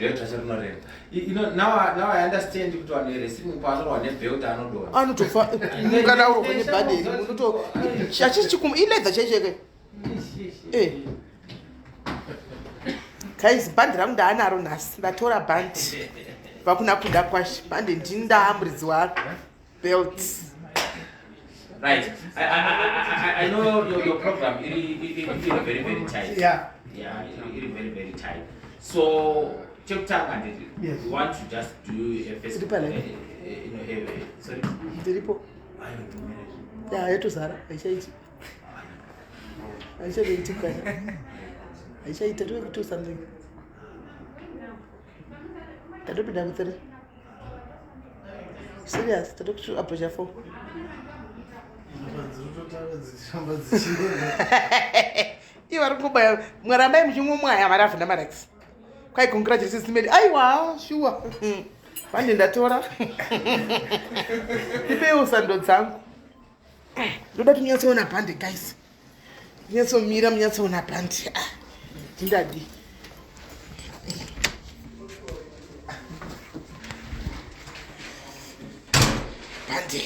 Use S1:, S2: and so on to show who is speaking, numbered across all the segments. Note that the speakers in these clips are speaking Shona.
S1: Belt racho rinorema. You know, now I understand kuti vanhu wrestling paanorohwa nebelt anodonha.
S2: Anotofa kana urohwa nebhande iri unoto hachisi chikumbo ileather chaicho eh. Guys, bhandi rangu ndaanaro nhasi, ndatora bhandi vakuna kuda kwashe bhandi ndini ndaamuridzi waro belt.
S1: Right. I know your program is very, very tight. Yeah, it is very, very tight. So, chekutanga nditi, we want to just do a first,
S2: Ndiripa live.
S1: Sorry.
S2: Ndiripo. Ya, yatozara, haichaiti. Haichaiti kana. Haichaita, tove kuto something. Tatopinda ku 3. Serious, tatokuti approach 4.
S3: Dziramba dzichienda.
S2: Ivo vari kungobaya mwarambai muchimumwaya maravhuna malikes. Kwai congratulations Mary. Aiwa, sure. Bhande ndatora. Ndipeiwo sando dzangu. Ndoda kuti munyatsoona bhande guys. Munyatsomira munyatsoona bhande. Ah, ndingadi. Bhande.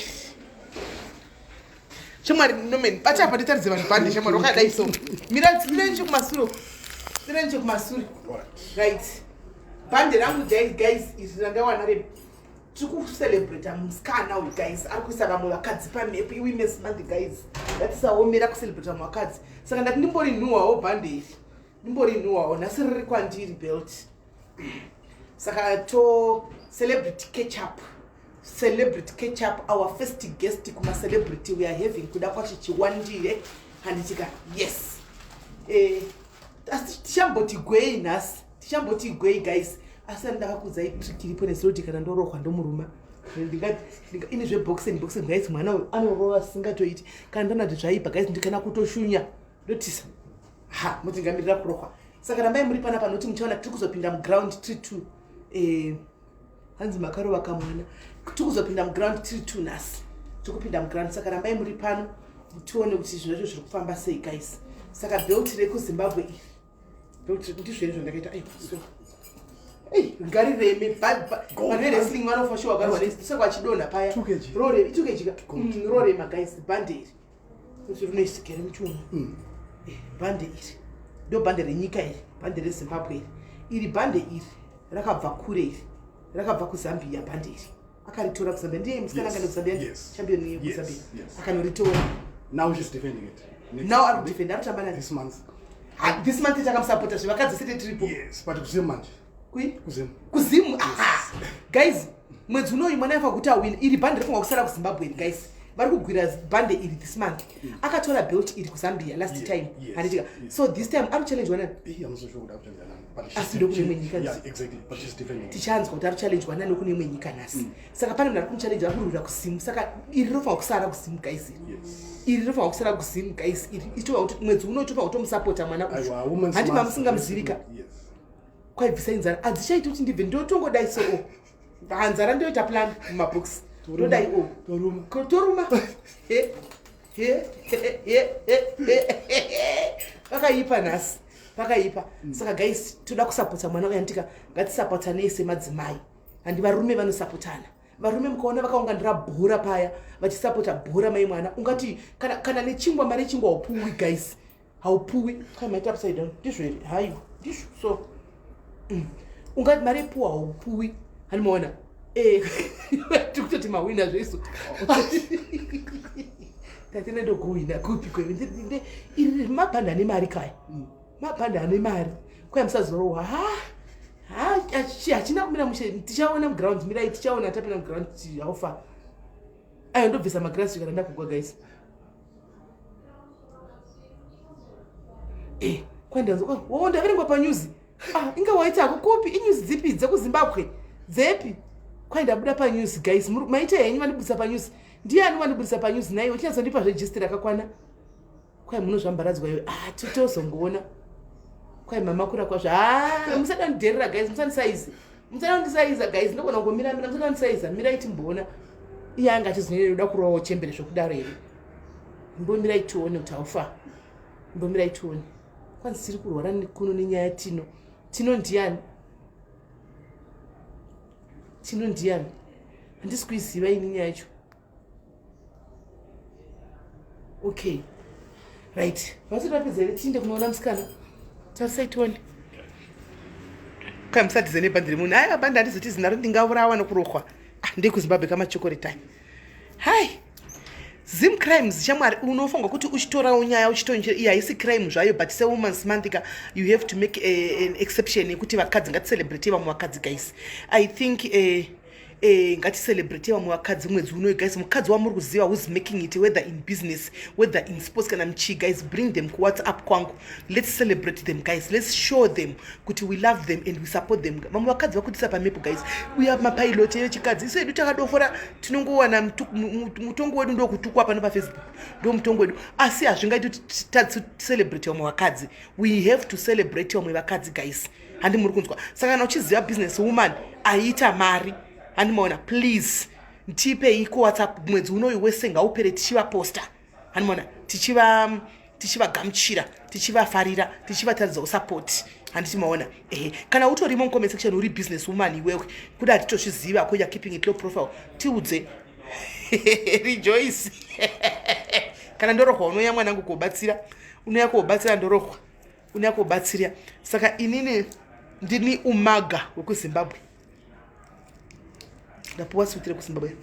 S2: Shamwari Norman, bata apa nditaridze vanhu bhande shamwari wakadai so. Mira mira nje kumasure. Mira nje kumasure. Right. Bhande rangu guys izvi randawana re tiri kucelebrata musikana uyu guys ari kuisa vamwe vakadzi pamhepo iwomen's month guys ngatisaomera kucelebrata vamwe vakadzi saka ndati ndimborinhuhwawo bhande iri ndimborinhuhwawo nhasi riri kwandiri belt saka to celebrity catch up, celebrity catch up, our first guest kuma-celebrity we are having kuda kwacho Chiwandire, handitika? Yes, asi tichamboti gwei nhasi, tichamboti gwei guys. Asi ndakakudzai trick iripo neziroti kana ndorohwa ndomuruma. Ini zveboxing boxing guys, mwana uyu anorova singatoiti. Kana ndona kuti zvaipa guys, ndikana kutoshunya ndotisa ha mutingamirira kurohwa. Saka rambai muri panapa nokuti muchaona tiri kuzopinda muground tiri two. Hanzi makarova kamwana. Tiri kuzopinda muground tiri two nhasi, tiri kupinda muground. Saka rambai muri pano tione kuti zvinhu zvacho zviri kufamba sei guys. Saka belt rekuZimbabwe iri, belt ndizvo here zvandakaita? Aiwa, so ei ngarireme. Vanhu vewrestling vanofa shuwa vakarwa nesaka vachidonha paya.
S3: 2 kg.
S2: Rorema, 2 kg ka? Rorema guys bhande iri. Kuti rinoisigere muchiuno. Bhande iri ndo bhande renyika iri, bhande reZimbabwe iri. Iri bhande iri rakabva kure, iri rakabva kuZambia. Bhande iri akaritora kuZambia, ndiye musikana akaenda kuZambia.
S3: Yes.
S2: Champion yekuZambia. Akanoritora.
S3: Now she's defending it. Next,
S2: Now ari kudefenda, arikutamba nani?
S3: This month.
S2: Ha, this month takamusapota zvevakadzi sete tiripo.
S3: Yes, but kuZim manje.
S2: Kui?
S3: KuZim.
S2: Kuzimu. Aha. Guys, mwedzi unoyu mwana yafa kuti awina iri bhande rifunga kusara kuZimbabwe iri guys. Vari kugwira bhande iri this month. Akatora belt iri kuZambia last time, handitika? So this time ari kuchallengewa nani?
S3: Eh, I'm so sure kuti akuchallengewa nani. But she's
S2: Asi ndokune imwe nyika.
S3: Yeah, exactly. But she's defending it.
S2: Tichanzwa kuti ari kuchallengewa nani kune imwe nyika nhasi. Saka pane munhu ari kumuchallenge, ari kurwira kuZimu. Saka iri rinofanira kusara kuZimu guys iri. Iri rinofanira kusara kuZimu guys iri. Itova kuti mwedzi uno tofanira kutomusapota mwana uyu.
S3: Aiwa, women's
S2: Handi
S3: month.
S2: mamusingamuzivika?
S3: Yes.
S2: Kwaibvisa inzara hadzichaiti kuti ndibve ndotongodai so hanzara ndoita plan mumabooks ndodai o.
S3: Toruma.
S2: Toruma. He, he, he, he, he, he. Pakaipa nhasi, pakaipa. Saka guys, toda kusapota mwana uyu, andika? Ngatisapotanei semadzimai, handi? Varume vanosapotana. Varume mukaona vakaunganira bhora paya vachisapota bhora, mai mwana ungati kana nechingwa, mari yechingwa haupuwi guys, haupuwi. Kai maita upside down, ndizvo here? Haiwa, ndizvo so. Ungati mari yepuwa haupuwi, handimaona? Tiri kutoti mawina zvesu tatine ndokuwina kupi kwe iri mabhandi ane mari kaya, mabhandi ane mari kwaya musazorohwa. Ha ha, hachina kumira mushe. Tichaona muground, mirai tichaona tapinda muground haufa. Ayo ndobvisa magirasi kana ndakugwa guys. Kwandanzwa wo ndaverengwa panews. Ah, inga waiti hako kupi? Inews dzipi dzekuZimbabwe dzepi? Kwai ndabuda panews guys. Maita henyu vandibudisa panews. Ndiani wandibudisa panews naiwe? Chinyatsondipa zvegist rakakwana. Kwai munozvambaradzwa iwe. Ah, totozongoona. Kwai mama kura kwazvo. Ah, musada ndidherera guys, musandisaize, musada kundisaiza guys. Ndogona kungomiramira, musada kundisaiza. Mirai timboona. Iye anga achizonyanya kurovawo chembere zvokudaro here? Mbomirai tione kuti haufa. Mbomirai tione. Kwanzi tiri kurwara kuno nenyaya. Tino, Tino ndiani? Tino ndiyani? Handisi kuiziva ini nyaya yacho. Okay, right, vasati vapedza here? Tiinde kunoona musikana. Tarisai tione. Kai musatize nebhandi remunhu. Aiwa, bhandi handizotizi naro, ndingaurawa nokurohwa. Ah, ndekuZimbabwe kamachokoretai. Hai, Zim crimes, shamwari. Unofunga kuti uchitorawo nyaya uchitonje, iyi haisi crime zvayo, but seWomen's Month ka, you have to make an exception yekuti vakadzi ngaticelebrate vamwe vakadzi, guys. I think ngaticelebrate vamwe vakadzi mwedzi unoyu, guys. Mukadzi wamuri kuziva who's making it, whether in business, whether in sports, kana muchii, guys, bring them kuWhatsApp kwangu. Let's celebrate them, guys. Let's show them kuti we love them and we support them. Vamwe vakadzi vakutisa pamepo, guys. Uya mapilot echikadzi, isu edu takadofora, tinongowana mutongo wedu ndokutukwa pano paFacebook, ndo mutongo wedu. Asi hazvingaiti kuti tacelebrate vamwe vakadzi. We have to celebrate vamwe vakadzi, guys. Handi muri kunzwa? Saka kana uchiziva business woman aita mari, handimaona, please tipei kuWhatsApp. Mwedzi unoyu wese ngaupere tichivaposta, handimaona, tichivagamuchira, tichivafarira, tichivataridzawo support, handiti maona? Ehe, kana utorimo mucomment section, uri business woman iwewe, kuda hatitozviziva ko, you're keeping it low profile, tiudze. Rejoice, kana ndorohwa, unoya mwanangu kobatsira, unoya kobatsira. Ndorohwa, unoya kobatsira. Saka inini ndini umaga wekuZimbabwe. Ndapuwa suti rekuZimbabwe.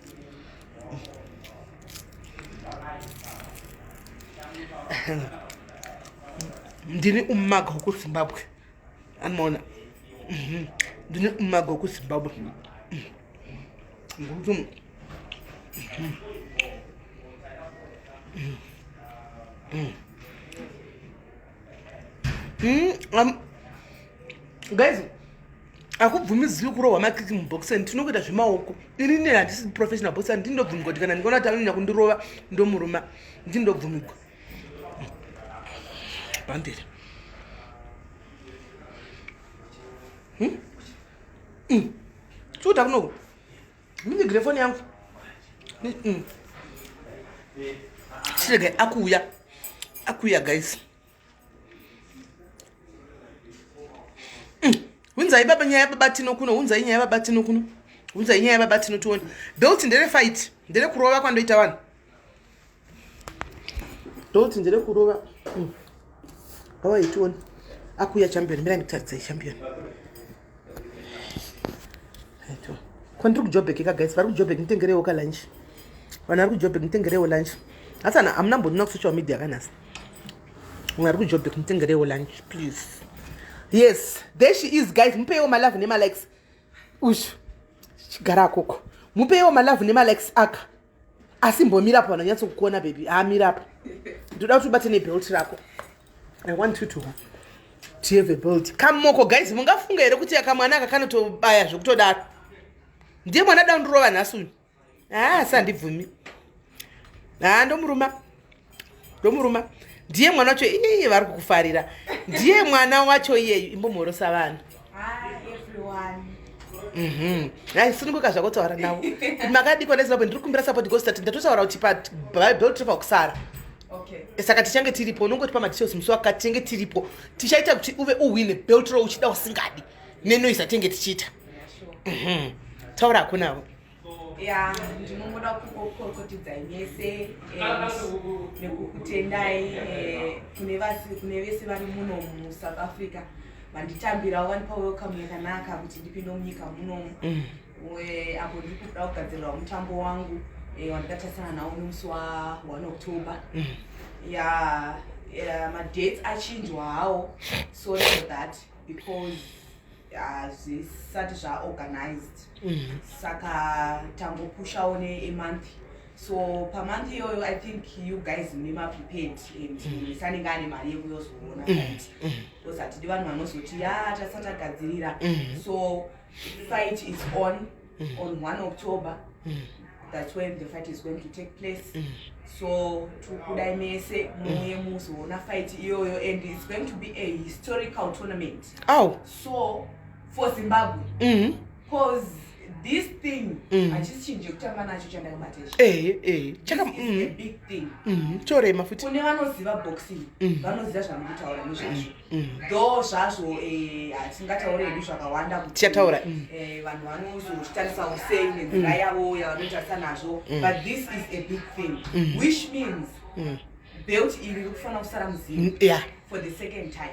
S2: Ndini umaga wekuZimbabwe, anomaona? Ndini umaga wekuZimbabwe. Ngokuti guys, hakubvumidziwi kurohwa makiki muboxing. Tinokuita zvemaoko. Ini ne handisi professional boxer. Ndindobvumigwa kuti kana ndikaona kuti anonyanya kundirova, ndomuruma. Ndindobvumigwa bhandere. Chikuta kunoku, mindigire foni yangu. Chiregai, akuuya, akuuya, guys. Hunzai baba nyaya yababa Tino kuno. Hunzai nyaya yababa Tino kuno. Hunzai nyaya yababa Tino tione. Belt nderefight, nderekurova kwandoita vanhu. Belt nderekurova. Awai, tione. Akuuya champion. Mira ndikutaridzai champion. Kwandiri kuJobek ka, guys, vari kuJobek, nditengereiwo kalunch. Vanhu vari kuJobek, nditengereiwo lunch. Asi hamuna mbonina kusocial media kanhasi. Vanhu vari kuJobek, nditengereiwo lunch, please. Yes, there she is, guys. Mupeiwo malove nemalikes. Ushu chigara akoko, mupeiwo malove nemalikes aka. Asi mbomirapo, vanhu vanyatsokuona. Baby, haamirapo. Ndoda kuti ubate nebelt rako. I want you to have a belt. Kamoko, guys, mungafunga here kuti akamwana aka kanotobaya zvekutodaro? Ndiye mwana da kundirova nhasi uyu. Haa, asi handibvumi. Haa, ndomuruma, ndomuruma. Ndiye mwana wacho iyeye vari kukufarira, ndiye mwana wacho iyeyu. Imbomhorosa vanhu.
S4: Hi everyone.
S2: Hai, sununguka zvako, taura navo kuti makadikwa neZimbabwe. Ndiri kukumbira support because ndatotaura kuti pabelt rofa kusara. Saka tichange tiripo. Unongotipa madetails musi wakati tinenge tiripo. Tichaita kuti uve uhwine belt ro, uchida usingadi, nenoise atinge tichiita.
S4: Yeah, sure.
S2: Taura hakunavo.
S4: Yeah, ndinongoda kukokotidzai mese and nekukutendai kune vese vari muno muSouth Africa vanditambirawo, vandipa welcome yakanaka kuti ndipinde munyika munomu. Apo ndiri kuda kugadzirira mutambo wangu wandikatarisana nawo nemusi wa1 October. Ya, madates achinjwa hawo, sorry for that, because hazvisati zvaorganized. Saka tangopushawo neamonth, so pamonth iyoyo I think you guys mune maprepared and munhu wese anenge ane mari yekuyozoona fight, because hatidi vanhu vanozoti ya, tasati tagadzirira. So fight is on 1 October. That's when the fight is going to take place. So tikudai mese muuye muzoona fight iyoyo, and it's going to be a historical tournament.
S2: Au.
S4: So for Zimbabwe, because This thing hachisi chinhu chekutamba nacho chandakabata ichi.
S2: Ehe, ehe, chaka
S4: This is a big thing.
S2: Chorema futi.
S4: Kune vanoziva boxing vanoziva zvandikutaura nezvazvo, though zvazvo hatingatauri hedu zvakawanda kuti,
S2: Tichataura.
S4: Vanhu vanozozvitarisawo sei nenzira yavo yavanotarisa nazvo, but this is a big thing, which means belt iri riri kufanira kusara muZim for the second time.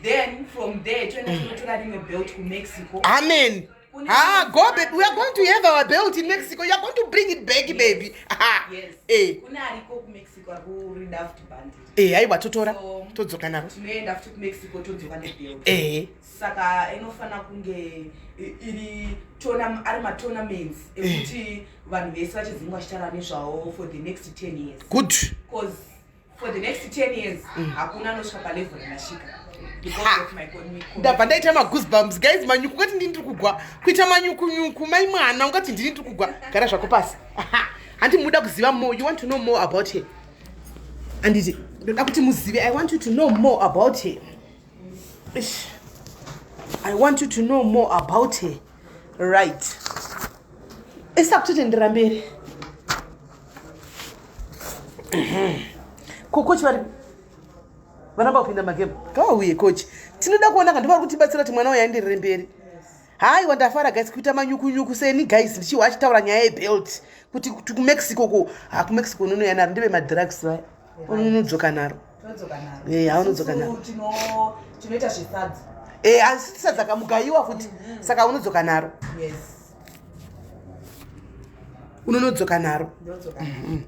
S4: Then from there toenda tinotora rimwe belt kuMexico.
S2: Amen. Ah, go, baby. We are going to have our belt in Mexico. You are going to bring it back, baby. Aha.
S4: Yes. Kune ariko kuMexico ari kurida futi bhandi.
S2: Aiwa, totora. Todzoka naro.
S4: Tinoenda futi kuMexico, todzoka nebelt. Saka inofanira kunge iri ari matournaments ekuti vanhu vese vachidzinga vachitaura nezvavo for the next 10 years, because for the next 10 years hakuna anosvika palevel randasvika because of my
S2: Ndabva ndaita magoosebumps, guys. Manyuku, ungati ndini ndiri kugwa kuita manyukunyuku. Mai mwana, ungati ndini ndiri kugwa. Gara zvako pasi. Aha. Handi muda kuziva more? You want to know more about her, anditi? Ndoda kuti muzive. I want you to know more about her. Ish. I want you to know more about her, right? Isakutotendera mberi kokochi vari varamba kupinda magame. Ngavauye, coach. Tinoda kuona kandi vari kutibatsira kuti mwana uyu aenderere mberi. Haiwa, ndafara, guys, kuita manyukunyuku seni, guys, ndichihwa achitaura nyaya yebelt kuti kuMexico ko. Ha, kuMexico unonoya naro, ndeve madrugs vaya, unonodzoka naro.
S4: Todzoka naro.
S2: Haunodzoka naro.
S4: Isusu tinoita zvesadza.
S2: Asi tisadza mugayiwa futi, saka unodzoka naro.
S4: Yes.
S2: Unonodzoka naro.
S4: Ndodzoka naro.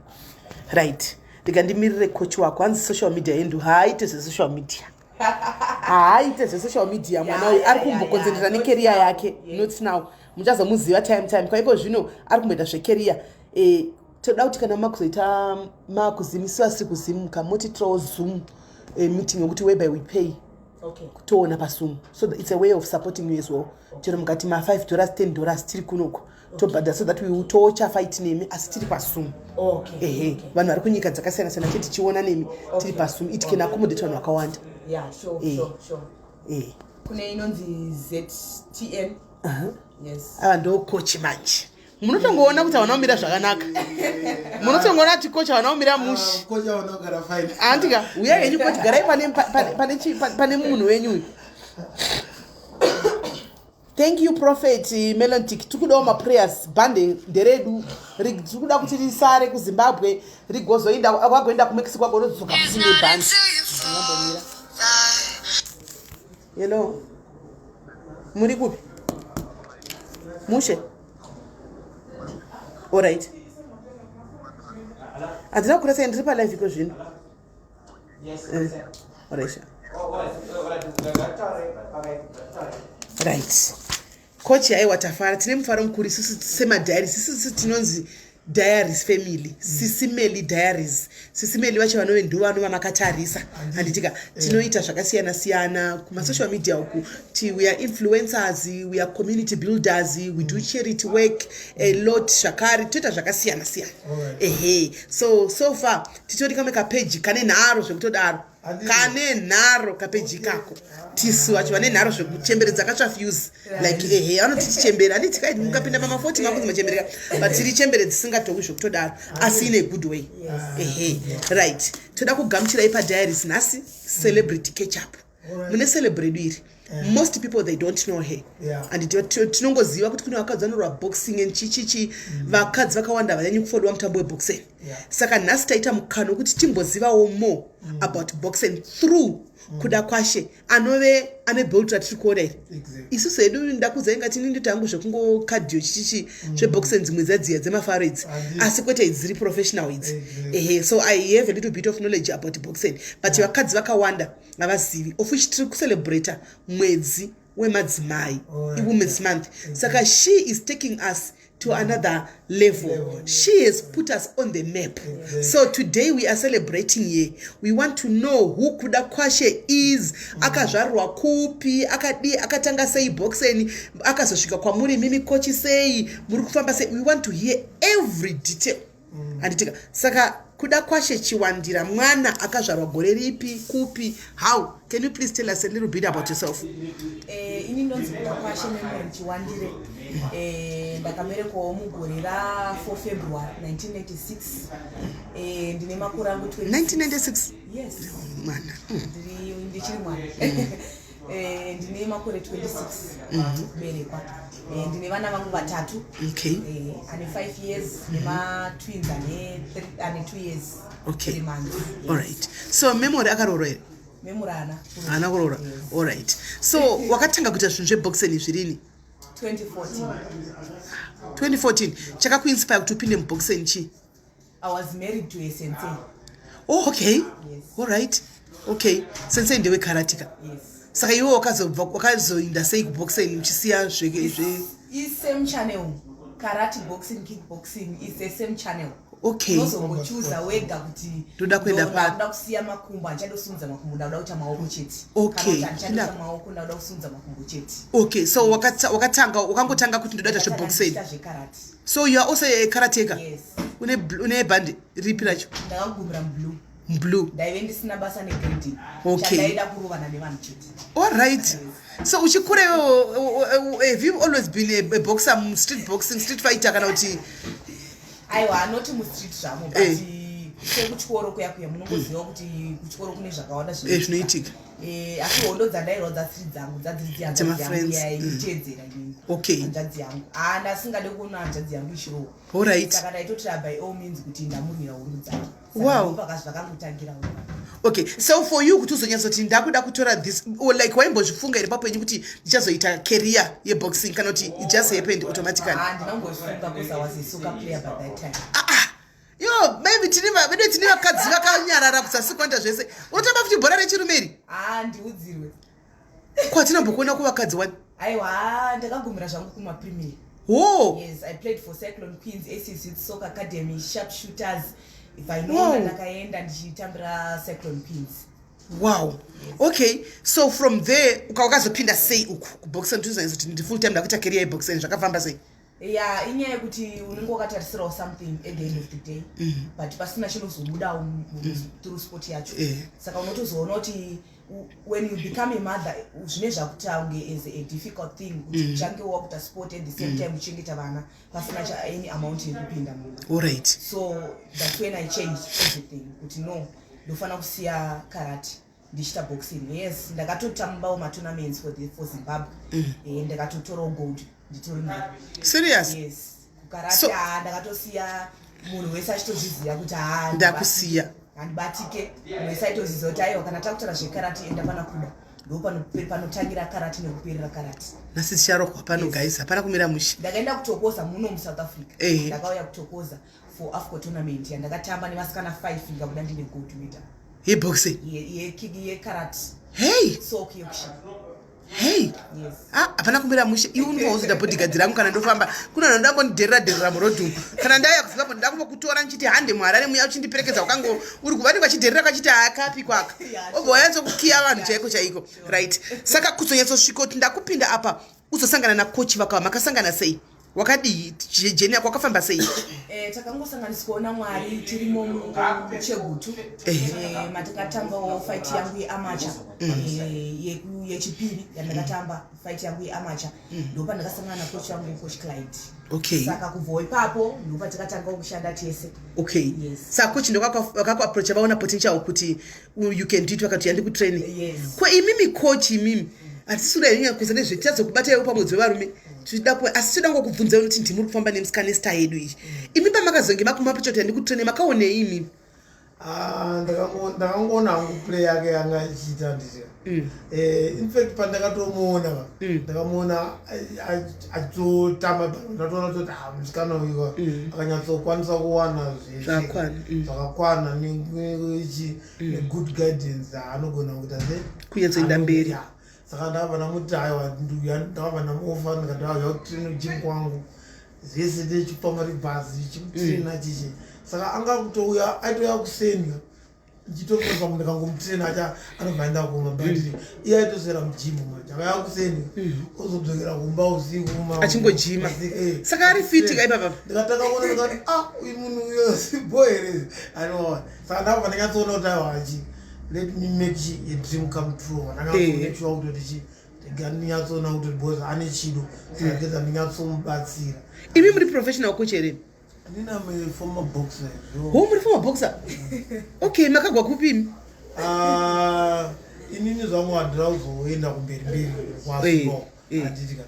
S2: Right, ndikandimirire coach wako. Hanzi social media yendu, haaite zvesocial media, haaite zvesocial media mwana uyu. Ari kumbokonzentrera necareer yake. Not now, muchazomuziva time time kwaiko. Zvino ari kumboita zvecareer. Toda kuti kana makuzoita makuzimisiwa asiri kuzimuka, motitirawo Zoom meeting yokuti whereby we pay toona paZoom. So it's a way of supporting you as well. Chero mukati ma5 dollars, $10, tiri kunoko tobhadhara so that we tocha fight nemi asi tiri paZoom. Ehe, vanhu vari kunyika dzakasiyana siyana chete tichiona nemi tiri paZoom. It can accommodate vanhu vakawanda.
S4: Yeah, sure. Sure. Kune inonzi ZTN. Yes.
S2: Ava ndo coach manje. Munotongoona kuti havana kumira zvakanaka, munotongoona kuti coach havana kumira mushi.
S5: Coach hawana kugara fine.
S2: Andika uyai henyu, coach, garai pane munhu wenyu uyu. Thank you, Prophet Melontic. Tiri kudawo maprayers. Bhande nderedu. Tiri kuda kuti risare kuZimbabwe, rigozoenda, vagoenda kuMexico, vagonodzoka futi nebhande. Ndingambomira. Hello, muri kupi? Mushe, alright, handina kukura sei, ndiri palive iko zvino. Alright. Right, coach, aiwa, tafara, tine mufaro mukuru isusu semadiaries. Isusu tinonzi Diaries family, Sisimeli Diaries. Sisimeli vacho vanove ndo vanova makatarisa, handitika? Tinoita zvakasiyana siyana kumasocial media uku. We are influencers, we are community builders, we do charity work a lot zvakare, toita zvakasiyana siyana. Ehe, so so far titori kamwe kapeji kane nharo zvekutodaro. Kane nharo kapeji kako. Tisu vacho vane nharo zvekuchemberedza katsva fuse like. Ehe, vanoti tichembere, handiti? Kai mukapinda pama40 makunzi machembereka, but tiri chembere dzisingatowi zvekutodaro, asi in a good way. Ehe, right, toda kugamuchirai padiaries nhasi, celebrity catch up. Mune celebrity iri, most people, they don't know her. And tinongoziva kuti kune vakadzi vanorwa boxing and chichichi. Vakadzi vakawanda havanyanyi kufollowa mutambo weboxing. Saka nhasi taita mukana wekuti timbozivawo more about boxing through Kuda Kwashe, anove ane belt ratiri kuona iri. Isusu hedu ndakuzai ngati ini ndoti hangu zvekungocardio chichichi zveboxing, dzimwe dzadziya dzemafaro idzi, asi kwete idzi dziri professional idzi. Ehe, so I have a little bit of knowledge about boxing, but vakadzi vakawanda havazivi, of which tiri kucelebrata mwedzi wemadzimai, iWomen's Month. Saka she is taking us to another level.
S5: Level.
S2: She has put us on the map. So today we are celebrating here. We want to know who Kuda Kwashe is, akazvarwa kupi, akadi, akatanga sei boxing, akazosvika kwamuri mimi coach sei, muri kufamba sei. We want to hear every detail. Handitika? Saka Kudakwashe Chiwandira mwana akazvarwa gore ripi, kupi, how? Can you please tell us a little bit about yourself?
S4: Ini ndonzi Kudakwashe Memory Chiwandire. Ndakaberekwawo mugore ra4 February 1996. Ndine makore angu 26.
S2: 1996?
S4: Yes.
S2: Mwana.
S4: Ndichiri mwana. Ndine makore 26 kuberekwa. Ndine vana vangu vatatu. Ane 5 years, nematwins ane 2 years 3 months. Yes.
S2: Alright, so Memory akaroorwa here?
S4: Memory haana.
S2: Haana kuroora.
S4: Yes.
S2: Alright, so wakatanga kuita zvinhu zveboxing zvirini?
S4: 2014.
S2: 2014. Chakakuinspire kuti upinde muboxing chii?
S4: I was married to a sensei.
S2: Oh, okay.
S4: Yes.
S2: Alright, okay, sensei ndewekarate ka?
S4: Yes.
S2: Saka iwe wakazobva, wakazoinda sei kuboxing uchisiya zve
S4: Isame channel. Karate, boxing, kickboxing is the same channel. Unozongochuza wega kuti
S2: Ndoda kuenda papi.
S4: Ndoda kusiya makumbo, handichadosumudza makumbo, ndakuda kuita maoko chete. Kana kuti handichadoita maoko, ndakuda kusumudza makumbo chete.
S2: Okay, so wakatanga, wakangotanga kuti ndoda kuita zveboxing?
S4: Ndichiita zvekarate.
S2: So you are also a karateka?
S4: Yes.
S2: Une bhandi ripi racho?
S4: Ndakagumira mublue.
S2: Blue.
S4: Ndaive ndisina basa negrading. Chandaida kurovana nevanhu chete.
S2: Alright, so uchikura iwewo, have you always been a boxer, street boxing, street fighter, kana kuti?
S4: Aiwa, anoti mustreet zvamo, but sekuchikoro kuya kuya, munongoziva kuti kuchikoro kune zvakawanda.
S2: Zvinoitika.
S4: Asi hondo dzandairwa dzasiri dzangu, dzadziri dzihanzvadzi yangu.
S2: Dzemafriends.
S4: Yaitedzera inini. Hanzvadzi yangu, ha, ndasingade kuona hanzvadzi yangu ichirohwa. Saka ndaitotira by all means kuti ndamurwira hondo dzake. Saka zvakangotangirawo.
S2: Okay, so for you kuti uzonyatsoti ndakuda kutora this, or like waimbozvifunga here papenyu kuti ndichazoita career yeboxing, kana kuti it just happened automatically?
S4: Handina kumbozvifunga because I was a soccer player by that time.
S2: Yo, maybe tine vedu tine vakadzi vakanyarara kusasi kunoita zvese. Unotamba futi bhora rechirume iri?
S4: Ha, ndiudzirwe.
S2: Kwatinambokuona kuvakadzi wani.
S4: Aiwa, ndakagumira zvangu kumapremier.
S2: Ho.
S4: Yes, I played for Cyclone Queens, ACC Youth Soccer Academy, Sharpshooters. If I know, ndakaenda ndichitambira Cyclone Queens.
S2: Wow, okay, so from there wakazopinda sei uku kuboxing, kuti kuti ndi full time, ndakuita career yeboxing? Zvakafamba sei?
S4: Ya, inyaya yekuti unenge wakatarisirawo something at the end of the day, but pasina chinozobudawo through sport yacho. Saka unotozoona kuti when you become a mother, zvine zvakuita kunge as a difficult thing kuti uchange wakuita sport at the same time uchengeta vana pasina any amount yekupinda mumba. So that's when I changed everything, kuti no, ndofanira kusiya karate ndichiita boxing. Yes, ndakatotambawo matournaments for Zimbabwe. Ndakatotorawo gold nditori nayo.
S2: Serious?
S4: Yes, kukarate. Ndakatosiya munhu wese achitozviziva kuti ha,
S2: Ndakusiya.
S4: handibatike. Munhu wese aitoziva kuti aiwa, kana takutaura zvekarate, enda pana Kuda, ndo panotangira karate nekuperera karate.
S2: Nhasi ticharohwa pano.
S4: Yes.
S2: Guys, hapana kumira mushe.
S4: Ndakaenda kutokoza muno muSouth Africa. Ndakauya kutokoza for AFCO tournament yandakatamba nevasikana 5, ndikabuda ndine gold medal.
S2: Yeboxing?
S4: Yekarate.
S2: Hey.
S4: Sock Yorkshire.
S2: Hey.
S4: Yes.
S2: Ah, hapana kumira mushe. Iwe unonga bodyguard rangu kana ndofamba. Kuna vanhu ndambondidherera dherera murodhi umu. Kana ndauya kuZimbabwe, ndakumbokutora ndichiti hande muHarare muya, uchindiperekedza. Ukango uri kuvanenge vachidherera kachiti haakapi kwaka. Obva wanyatsokukiya vanhu chaiko chaiko. Right, saka kuzonyatsosvika kuti ndakupinda apa, uzosangana nakochi vakava, makasangana sei? Wakadii journey yako, wakafamba sei?
S4: Takangosanganiswawo naMwari tirimo muChegutu. Matakatambawo fight yangu yeamateur, yechipiri yandakatamba fight yangu yeamateur, ndopandakasangana nacoach yangu, Coach Clyde. Saka kubvawo ipapo ndopatakatangawo kushanda tese. Yes.
S2: Saka coach ndovakakuapproacha, vaona potential kuti you can do it, vakati yandikutraining?
S4: Yes.
S2: Ko imimi coach, imimi hatisi kuda nyanya kuza nezvetichazokubata iwo pamwedzi wevarume. Asi toda ngokubvunzai kuti ndimuri kufamba nemusikana star yedu iyi. Imi pamakazonge makumapacha kuti handikutraine, makaonei imimi?
S5: Ah, ndakangoona hangu play yake yanga ichiita nditi. In fact, pandakatomuona ka, ndakamuona achitotamba bhora, ndatoona kuti ah, musikana uyu akanyatsokwanisa kuwana zvese
S2: Zvakakwana.
S5: zvakakwana negood guidance, anogona kuita se
S2: Kunyatsoenda mberi.
S5: Yeah. Saka ndakabva ndamuti aiwa, ndakabva ndamuofa, ndikati auya kutrain gym kwangu zvese, ndichipa mari bhazi, chimutraina chichi. Saka anga kutouya, aitouya kuseni. Ndichitokosa munhu ndikangomutraina acha anobva aenda kumba, but iye aitoswera mugym manje, akauya kuseni, ozodzokera kumba usiku.
S2: Achingojima. Saka ari fit ka ipapa?
S5: Ndikatanga kuona, ndikati, "Ah, uyu munhu uyo sibo here?" Anoona. Saka ndakabva ndanyatsoona kuti aiwa, achi let me make chi a dream come true. Ndakanyatso sure kutoti chi ndega ndinyatsoona kuti because ane chido, saka ndega ndinyatsomubatsira.
S2: Imi muri professional coach here?
S5: Ndina former boxer.
S2: Ho, muri former boxer. Okay, makagwa kupi imi?
S5: Ah, inini zvangu handira kuzoenda kumberi mberi kwasbo. Handitika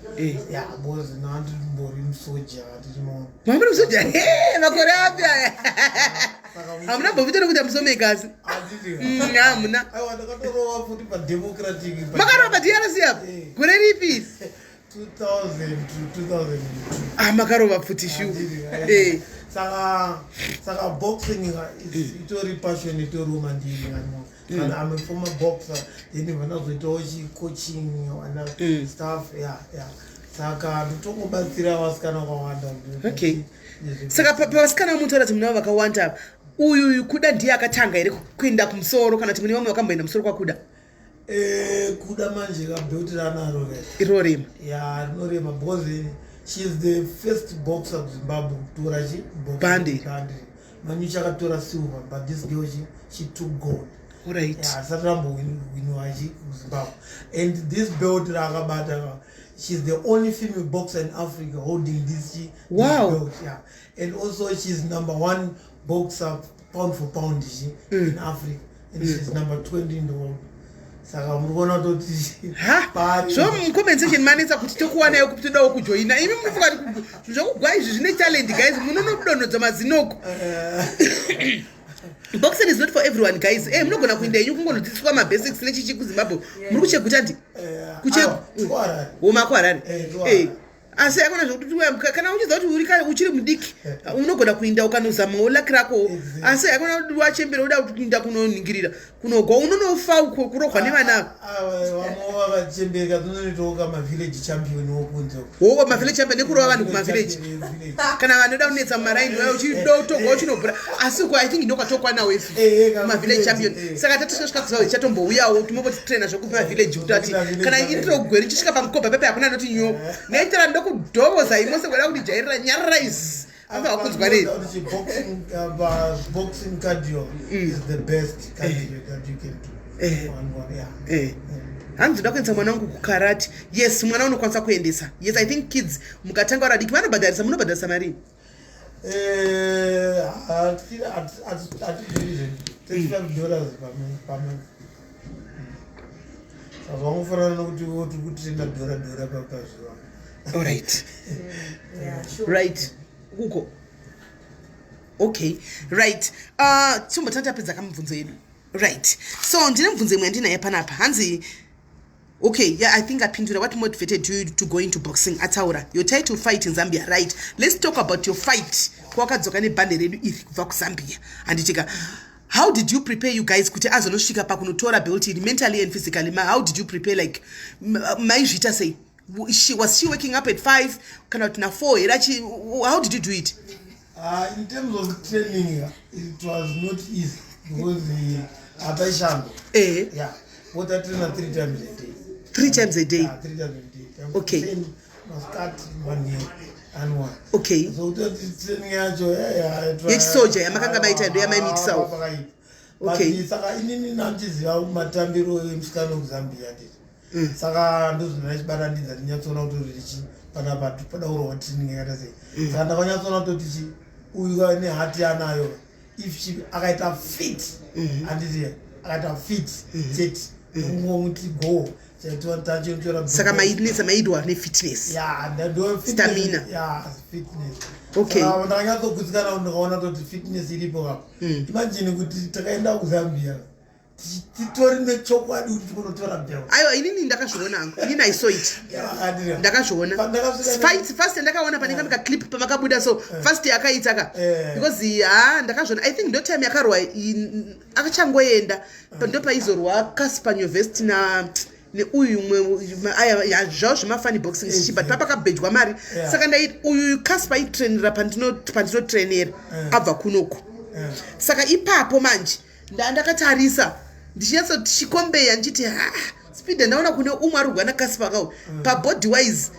S5: ya, because ndandimbori musoja, handitinoona.
S2: Mamuri musoja? He, makore api aya? Hamuna mbovita nekuti hamusomekasi?
S5: Handitika.
S2: Hamuna.
S5: Aiwa, ndakatorova futi pademocratic.
S2: Makarova paDRC apo?
S5: Eh.
S2: Gore ripi?
S5: 2000 to 2002.
S2: Ah, makarova futi shu.
S5: Handiti, Saka boxing itori passion, itori mandiri. Kana I'm a former boxer, then vanazoitawo chicoaching ana stuff, yeah. Saka ndotongobatsira vasikana vakawanda.
S2: Okay. Saka pavasikana vamunotaura kuti munavo vakawanda ava, uyu Kuda ndiye akatanga here kuenda kumusoro, kana kuti mune vamwe vakamboenda musoro kwaKuda?
S5: Eh, Kuda manje kabelt ranaro ke.
S2: Rinorema.
S5: Ya, rinorema because she is the first boxer kuZimbabwe kutora chi
S2: Bhandi.
S5: Bhandi. Manyuchi akatora silver, but this girl, she took gold. Yeah, asati rambowiniwa chi kuZimbabwe. And this belt raakabata, she's the only female boxer in Africa holding this chi this belt, yeah. And also she's number one boxer pound for pound chi in Africa, and she's number 20 in the world. Saka muri kuona kutoti
S2: Ha.
S5: pari
S2: Zvo mucomment section manetsa kuti tokuwanayo kuti todawo kujoina. Imi munofunga kuti zvinhu zvokugwa izvi zvine talent? Guys, munonodonhodza mazinoko. Boxing is not for everyone, guys. Munogona kuenda yenyu kungonodzidziswa mabasics nechichi kuZimbabwe. Muri kuCheguta ndi? Woma kuHarare.
S5: Kuharare.
S2: Asi akona zvokuti kana uchiziva kuti uchiri mudiki, unogona kuinda ukanozamawo luck rako. Asi akona kuti wachembera, uda kuinda kunoningirira kunogwa, unonofa uko kurohwa nevana ava.
S5: Vamwe vakachembereka dzinonoitawo kamavillage champion wokunze.
S2: Wo mavillage champion nekurova vanhu kumavillage, kana vanoda kunetsa mumaraini, vaya uchidotogwa uchinobhura. Asi uko I think ndokwatokwanawo isu mavillage champion. Saka tatisvika kuziva tichatombouyawo timombotitraina zvokupa mavillage, kuti ati kana indiro gweri tichisvika pamukobha pepe, hakuna anoti nyo naitira ndokudhovoza imose kuda kuti jairira nyarara izi anofanira kunzwa nei.
S5: Boxing cardio is the best cardio that you can do. One, yeah.
S2: Hanzi ndoda kuendesa mwana wangu kukarate. Yes, mwana unokwanisa kuendesa. Yes, I think kids mukatanga vari vadiki vanobhadharisa. Munobhadharisa marii?
S5: Hatidhuri, $35 pamonth. Saka zvangofanana nokuti tiri kutrenda dhora dhora pazuva.
S2: Allright.
S4: Yeah, sure.
S2: Right, uko okay. Right, timbotanga tapedza kamubvunzo yedu. Right, so ndine mubvunzo imwe yandinaye panapa. Hanzi, okay, yeah, I think apindura. "What motivated you to go into boxing?" Ataura your title fight in Zambia. Right, let's talk about your fight kwakadzoka nebhande redu iri kubva kuZambia, handitika? How did you prepare you guys kuti azonosvika pakunotora belt iri, mentally and physically? How did you prepare? Like, maizviita sei? Was she waking up at 5 kana kuti na4 here? How did you do it?
S5: In terms of training, it was not easy because hataishanda. Yeah, but I train three times a day.
S2: Three times a day?
S5: Yeah, three times a day.
S2: Okay.
S5: Masikati, manheru and one. So kutoti training yacho
S2: Yechisoja yamakanga maita ndo yamaimiitisawo?
S5: Pakaipa.
S2: Okay.
S5: But saka inini nandiziva matambiro emusikana wekuZambia, nditi saka ndozvino chibatanidza, ndinyatsoona kuti richi panapa pada kurohwa training yakaita sei. Saka ndakanyatsoona kutoti chi uyu nehati anayo, if she akaita fit, handiti, akaita fit chete, ungomuti go chaitotachitora.
S2: Saka mainetsa maidwa nefitness?
S5: Yeah, ndo
S2: Stamina.
S5: Yeah, fitness.
S2: Okay.
S5: Saka ndakanyatsogutsikana kuti ndikaona kuti fitness iripo kapo. Imagine kuti takaenda kuZambia titori nechokwadi kuti tikunotora belt.
S2: Aiwa, inini ndakazviona hangu. Inini I saw it. Ndakazviona.
S5: Pandakasvika
S2: First ndakaona pane kamwe kaclip pamakabuda, so first yakaita ka because ha, ndakazviona. I think ndo time yakarwa akachangoenda, ndo paizorwa Casper Nyovest na neuyu mwe aya zvavo zvemafani boxing chichi, but papakabhejwa mari. Saka ndai uyu Casper aitrainera pandinotrenera abva kunoku. Saka ipapo manje Ndakatarisa ndichinyatso tichikombeya ndichiti, ha, speed ndaona kune umwe ari kugwana Kaspa kau pabody wise,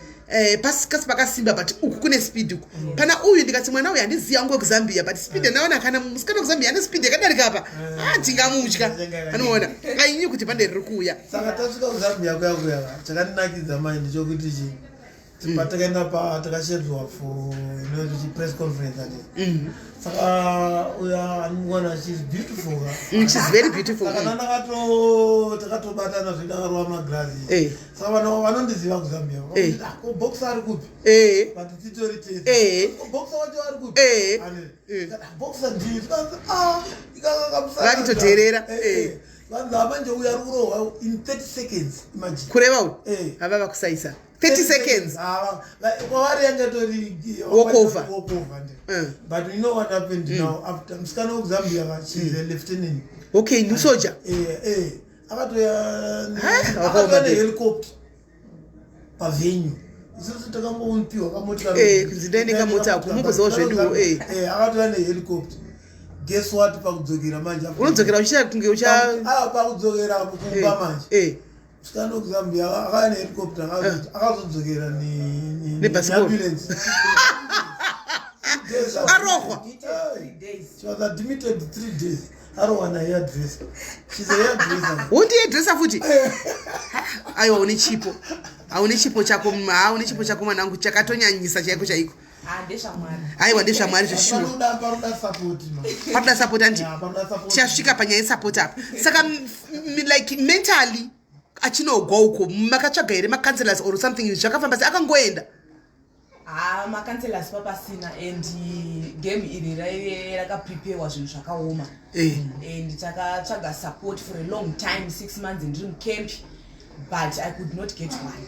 S2: Kaspa akasimba, but uku kune speed uku. Pana uyu ndikati mwana uyu handizivi angu wekuZambia, but speed ndaona kana musikana wekuZambia ane speed yakadarika apa, ah, ndingamutya. Anoona ainyi kuti bhande riri kuuya.
S5: Saka tasvika kuZambia kuya kuya, chakandinakidza manje ndechekuti chi patakaenda pa takashedzwa for inoti press conference ati, saka uya anomuona, she's beautiful ka.
S2: She's very beautiful.
S5: Saka ndandakato takatobatana zvedu, akarova magirazi. Saka vanhu vanondiziva kuZambia, ko boxer ari kupi? But titori tese. Ko boxer wacho ari kupi? Boxer ndii. Ah,
S2: Vakitoteerera.
S5: Vanzi manje uyu ari kurohwa in 30 seconds, imagine.
S2: Kureva uyu?
S5: Eh.
S2: Hava vakusaisa 30 seconds.
S5: Kwavari yanga tori
S2: Walkover.
S5: Walkover nde. But you know what happened now after musikana wekuZambia ka, she's a lieutenant.
S2: Okay, ndisoja.
S5: Eh, akatoya
S2: Wakaoma.
S5: Akatoya nehelicopter pavenue. Isusu takangopiwa kamota.
S2: Kunzi ndai nekamota ako, mungozivawo zveduwo, eh.
S5: Akatoya nehelicopter. Guess what, pakudzokera manje
S2: Unodzokera uchiita kunge ucha
S5: Ah, pakudzokera kumba manje, musikana wekuZambia akauya nehelicopter, akazodzokera
S2: Nebhasikoro.
S5: neambulance.
S2: Arohwa.
S4: Days.
S5: She was admitted 3 days, arohwa nahairdresser. She's a hairdresser.
S2: Hundi hairdresser futi. Aiwa, une chipo, haune chipo chako, ha, une chipo chako mwanangu, chakatonyanyisa chaiko chaiko.
S4: Ah, ndezvaMwari.
S2: Aiwa, ndezvaMwari zveshuwa.
S5: Panoda support ma.
S2: Panoda support andi.
S5: Yeah, panoda support.
S2: Tichasvika panyaya yesupport apa. Saka like mentally achinogwa uko, makatsvaga here macounselors or something? Zvakafamba sei? Akangoenda?
S4: Ha, macounselors papasina, and game iri raive rakapreparewa zvinhu zvakaoma. And takatsvaga support for a long time, 6 months ndiri mucamp, but I could not get one.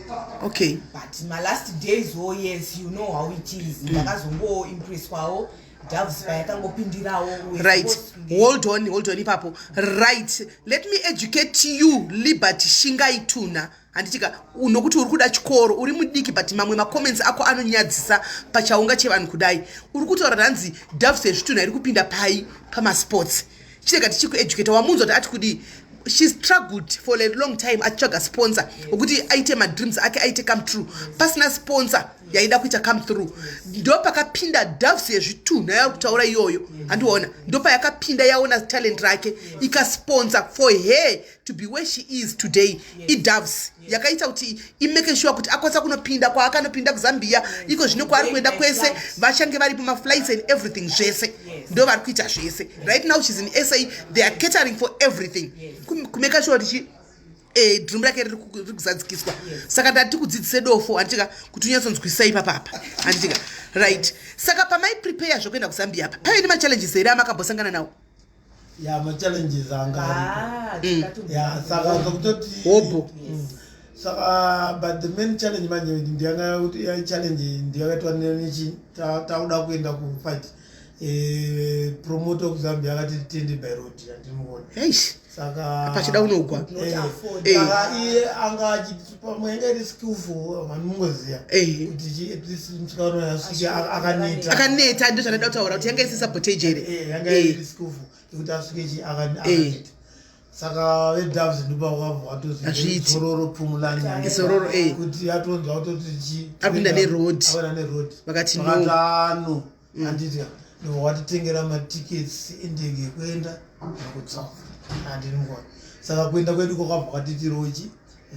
S4: But my last days, oh yes, you know how it is, ndakazongoimpresswawo Doves payakangopindirawo. We were supposed to
S2: Hold on, hold on ipapo. Right, let me educate you, Liberty Shingaituna, handitika? Nokuti uri kuda chikoro, uri mudiki, but mamwe macomments ako anonyadzisa pachaunga chevanhu. Kudai uri kutaura ranzi Doves yezvitunha iri kupinda pai pamasports, chirega tichikueducata. Wamunzwa kuti ati kudii? She struggled for a long time achitsvaga sponsor wekuti aite madreams ake aite come true. Pasina sponsor yaida kuita come through, ndo pakapinda Doves yezvitunha yauri kutaura iyoyo, handiona? Ndo payakapinda, yaona talent rake, ikasponsor for her to be where she is today. IDoves yakaita kuti imake sure kuti akwanisa kunopinda kwaakanopinda kuZambia iko zvino, kwaari kuenda kwese vachange varipo, maflights and everything zvese, ndo vari kuita zvese. Right now she's in SA, they are catering for everything, kumake sure kuti dream rake riri kuzadzikiswa. Saka ndati kudzidzise dofo, handitika, kuti unyatsonzwisisa ipapapa, handitika? Right, saka pamaiprepare zvokuenda kuZambia apa, paive nemachallenges here amakambosangana nawo?
S5: Ya, machallenges anga aripo.
S4: Ah,
S5: Ya, saka zokutoti
S2: Hobho.
S5: Saka but the main challenge manje ndiyanga kuti ya challenge ndiyakaitwa nechi takuda kuenda kufight, promoter kuZambia akati tiende by road, handimuona.
S2: Eish.
S5: Saka
S2: Pachida unogwa.
S4: Not afford.
S5: Saka iye anga achiti pamwe yanga iri skillful, vanongoziva kuti at least musikana asvike akaneta.
S2: Akaneta, ndo zvandada kutaura kuti yanga isi sabotage here?
S5: Yanga iri skillful yekuti asvike chi akaneta. Saka veDoves ndopavabva vatozi
S2: Hazviiti.
S5: Zororo Pumulani.
S2: Zororo, eh.
S5: Kuti atonzwa kutoti chi
S2: Ari kuenda neroad.
S5: Akuenda neroad.
S2: Vakati no.
S5: Vakati ano, handiti, ndobva watitengera matickets endege kuenda nekudzoka, handini mukuona? Saka kuenda kwedu kwakabva kwatitirochi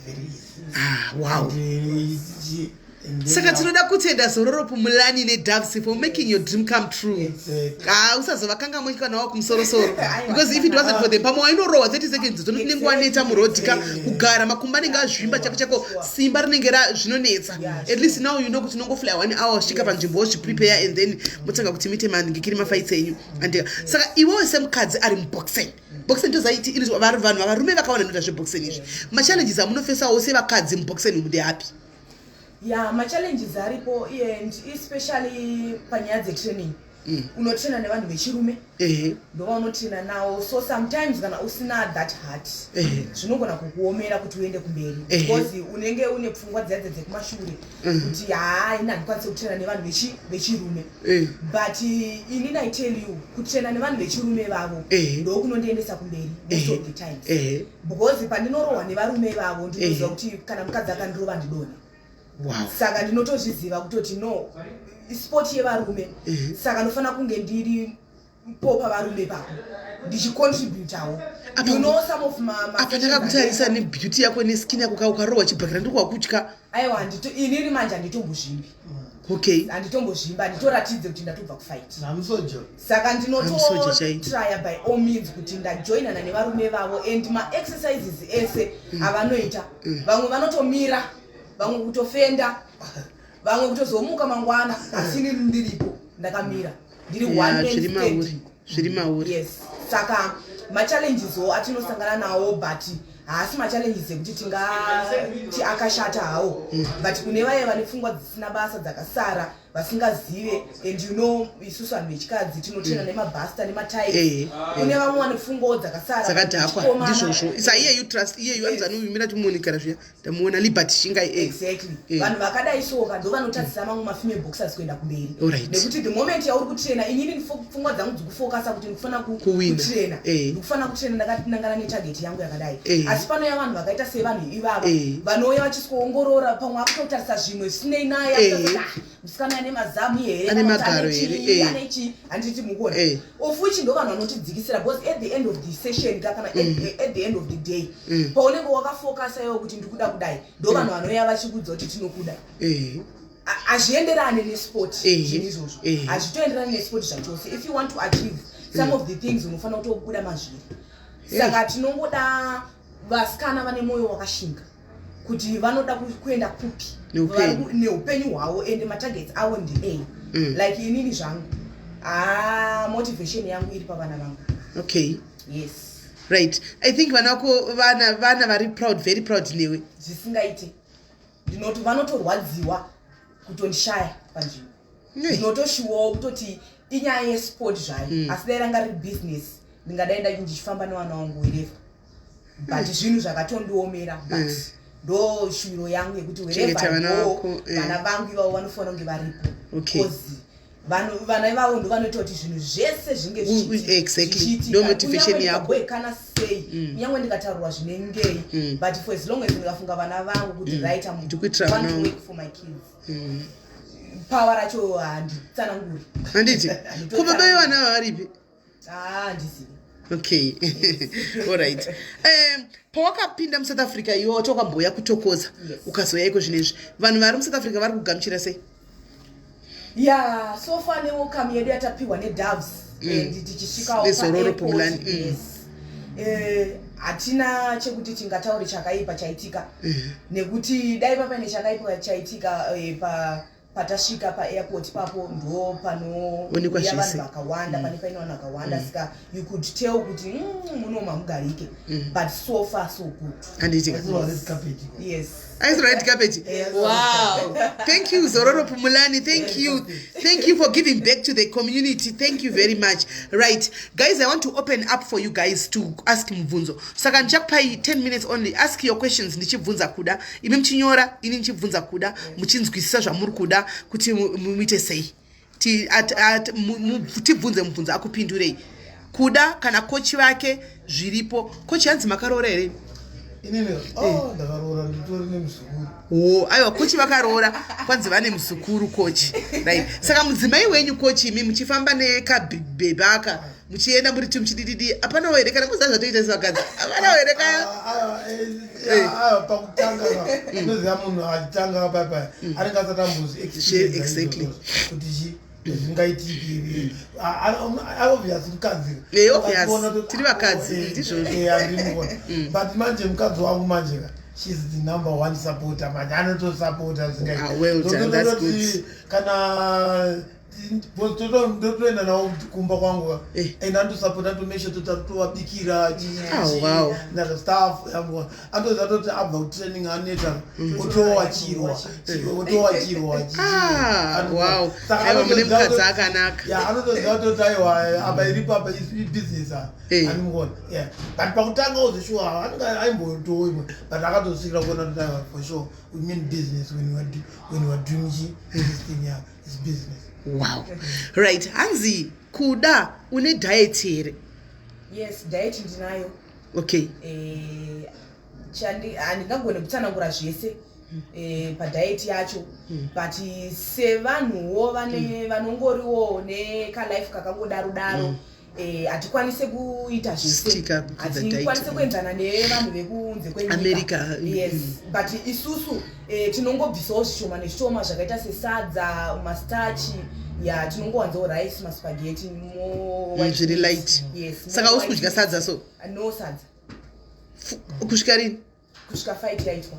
S5: very easy.
S2: Ah, wow.
S5: And then
S2: Saka tinoda kutenda Zororo Pumulani neDoves for making your dream come true.
S5: Exactly.
S2: Ah, usazovakangamwe kana wakumusorosoro, because if it wasn't for them, pamwe wainorohwa 30 seconds dzonoti unenge waneta murodhi ka, kugara makumbo anenge azvimba chako chako, simba rinenge zvinonetsa. At least now you know kuti unongofly one hour, wasvika panzvimbo, wozviprepare, and then motanga kuti muite manhingikiri mafights enyu. And saka iwewe semukadzi ari muboxing, boxing ndozaiti iri vanhu varume vakawanda noita zveboxing izvi, machallenges amunofesawo sevakadzi muboxing umu ndeapi?
S4: Ya, machallenges aripo, and especially panyaya dzetraining. Unotraina nevanhu vechirume, ndovaunotraina nawo. So sometimes kana usina that heart, zvinogona kukuomera kuti uende kumberi, because unenge une pfungwa dziya dzekumashure kuti haa, ini handikwanisi kutraina nevanhu vechirume. But inini I tell you, kutraina nevanhu vechirume vavo ndokunondiendesa kumberi most of the times, because pandinorohwa nevarume vavo, ndinoziva kuti kana mukadzi akandirova, ndidonha. Saka ndinotozviziva kutoti no, sport yevarume, saka ndofanira kunge ndiri po pavarume papo ndichicontributawo. You know, some of ma
S2: Apa ndakakutarisa nebeauty yako neskin yako, ukarohwa chibhakira, ndikuwakutya.
S4: Aiwa, inini manje handitombozvimbi. Handitombozvimbi, handitoratidze kuti ndatobva kufight.
S5: Namusoja.
S4: Saka
S2: Hamusoja chai.
S4: ndinototrya by all means kuti ndajoinana nevarume vavo, and maexercises ese avanoita, vamwe vanotomira, vamwe kutofenda, vamwe kutozomuka mangwana, asi inini ndiripo ndakamira, ndiri one man
S2: Zviri mauri.
S4: standing.
S2: Zviri mauri.
S4: Yes, saka machallenges wo atinosangana nawo, but haasi machallenges ekuti tingati akashata hawo, but kune vaya vane pfungwa dzisina basa, dzakasara, vasingazive. And you know, isusu vanhu vechikadzi tinotraina nemabhasta nematit. Kune vamwe vane pfungwawo dzakasara,
S2: Dzakadhakwa.
S4: vachikomana.
S2: Ndizvozvo, isa iyeyu, Trust iyeyu, anzani uyu, mira timuonekera zviya, ndamuona, Liberty Shingai.
S4: Exactly. Vanhu vakadai soka ndo vanotadzisa mamwe mafemale boxers kuenda kumberi, nekuti the moment yauri kutraina, inini pfungwa dzangu dzikufokasa kuti ndikufana
S2: Kuwina.
S4: kutraina, ndikufana kutraina ndakanangana netarget yangu yakadai. Asi panouya vanhu vakaita sevanhu ivava, vanouya vachisikoongorora, pamwe akutotarisa zvimwe zvisinei naye, akutotarisa, "Ah, musikana ane mazamu here,
S2: Ane
S4: kana kuti
S2: magaro
S4: ane
S2: here,
S4: chii, ane chii," handiti mukuona? Of which ndo vanhu vanotidzikisira, because at the end of the session ka, kana at the end of the day, paunenge wakafokasa iwo kuti ndikuda kudai, ndo vanhu vanouya vachikudza kuti tinokuda. Hazvienderani nesport zvinhu izvozvo. Hazvitoenderani nesport zvachose. If you want to achieve some of the things, unofanira kutobuda mazviri. Saka tinongoda vasikana vane mwoyo wakashinga kuti vanoda kuenda kupi.
S2: Neupenyu.
S4: Neupenyu hwavo, ende matargets avo ndei. Like inini zvangu, ah, motivation yangu iri pavana vangu. Yes.
S2: Right, I think vana vako, vana vari proud, very proud newe.
S4: Zvisingaite. Ndinoti vanotorwadziwa kutondishaya panzvimbo. Ndinotoshuwawo kutoti inyaya yesport zvayo, asi dai ranga riri business, ndingadai ndichifamba nevana vangu wherever, but zvinhu zvakatondiomera. But ndo shuviro yangu yekuti wherever
S2: Chengeta
S4: I
S2: vana
S4: go,
S2: vako,
S4: vana vangu ivavo vanofanira kunge varipo.
S2: Okay.
S4: Because vana ivavo ndo vanoita kuti zvinhu zvese zvinge zvichiitika.
S2: Ndo motivation
S4: Kunyange
S2: yako.
S4: ndikabhoekana sei, kunyange ndikataurwa zvinengei, but for as long as ndikafunga vana vangu kuti right, I'm
S2: Ndikuitira
S4: want
S2: vana
S4: to
S2: vangu.
S4: work for my kids, power racho handitsananguri.
S2: Handiti ko baba vevana ava varipi?
S4: Ah, handizivi.
S2: Okay, alright. Pawakapinda muSouth Africa iwe, wati wakamboya kutokoza, ukazoya iko zvinezvi, vanhu vari muSouth Africa vari kugamuchira sei?
S4: Ya, so far newelcome yedu yatapiwa neDoves and tichisvikawo
S2: Nezororo
S4: pa-airport,
S2: Pumulani,
S4: yes. Hatina chekuti tingataure chakaipa chaitika, nekuti dai papaine chakaipa chaitika, patasvika paairport papo ndo
S2: Onekwa
S4: panouya
S2: zvese.
S4: vanhu vakawanda, pane paine vanhu vakawanda, saka you could tell kuti muno mamugarike. But so far so good.
S2: Handitika.
S5: Aisiwa red carpet.
S4: Yes.
S2: Aisi red carpet.
S4: Yes.
S2: Wow, thank you, Zororo Pumulani. Thank you, thank you for giving back to the community. Thank you very much. Right guys, I want to open up for you guys to ask mubvunzo. Saka ndichakupai 10 minutes only. Ask your questions ndichibvunza Kuda, imi muchinyora, ini ndichibvunza Kuda, muchinzwisisa zvamuri kuda kuti muite sei. Tibvunze mubvunzo, akupindurei Kuda kana kochi vake zviripo. Kochi, hanzi makaroora here?
S5: Inini? Oh, ndakaroora, nditori nemuzukuru.
S2: O, aiwa, kochi vakaroora, kwanzi vane muzukuru kochi. Right, saka mudzimai wenyu kochi, imi muchifamba nekabhebhe aka, muchienda muri tu muchidididi, hapanawo here kana muziva zvatoita sevakadzi? Hapanawo here ka?
S5: Aiwa, pakutanga unoziva munhu achitanga paipai anenge asati ambozvi kuti chi zvingaitiki. Obvious mukadzi.
S2: Obvious. Tiri vakadzi, ndizvozvo.
S5: Andimukona, but manje mukadzi wangu manje ka, she's the number one supporter manje, anotosapota.
S2: Ah, well done, that's good.
S5: Kana Ndotoenda nawo kumba kwangu
S2: Eh.
S5: and andosapota to make sure kuti tovabikira
S2: Ah, wow.
S5: staff andoziva toti abva kutraining aneta otowachirwa otowachirwa
S2: Ah, wow. Aiwa, mune mukadzi akanaka.
S5: ya anotoziva toti aiwa apa iripo apa ibusiness apa
S2: Eh.
S5: animuona yeah but pakutanga uzoshuwa anenge aimbotoimwe but akatosvikira kuona kuti aiwa for sure we mean business when we are, do, when we are doing this thing, yeah, it's business.
S2: Wow, right. Hanzi kuda une diet here?
S4: Yes, diet ndinayo.
S2: Okay.
S4: Eh, handingagone kutsanangura zvese padiet yacho, but sevanhuwo vane vanongoriwo nekalife kakangodaro daro, hatikwanise kuita zvese.
S2: Stick up to the diet.
S4: Hatikwanise kuenzana nevanhu vekunze kwenyika.
S2: America,
S4: Yes, but isusu tinongobvisawo zvishoma nezvishoma zvakaita sesadza, mastachi ya tinongowanzawo rice, maspaghetti mo
S2: Zviri light.
S4: Yes.
S2: Saka
S4: more
S2: usi kudya
S4: white
S2: sadza so?
S4: meat. No sadza.
S2: Kusvika rini?
S4: Kusvika fight yaitwa.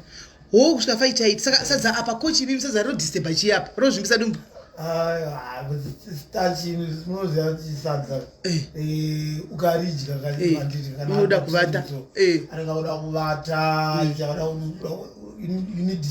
S2: Ho, kusvika fight yaiti. Saka sadza apa, kochi imimi, sadza rodisturba chii apa, rozvimbisa dumbu?
S5: Starch, unoziva kuti sadza
S2: Eh.
S5: ukaridya
S2: Eh,
S5: handiti kana
S2: unoda
S5: ari
S2: kuvata.
S5: so,
S2: Eh.
S5: anenge auda kuvata, chakada you need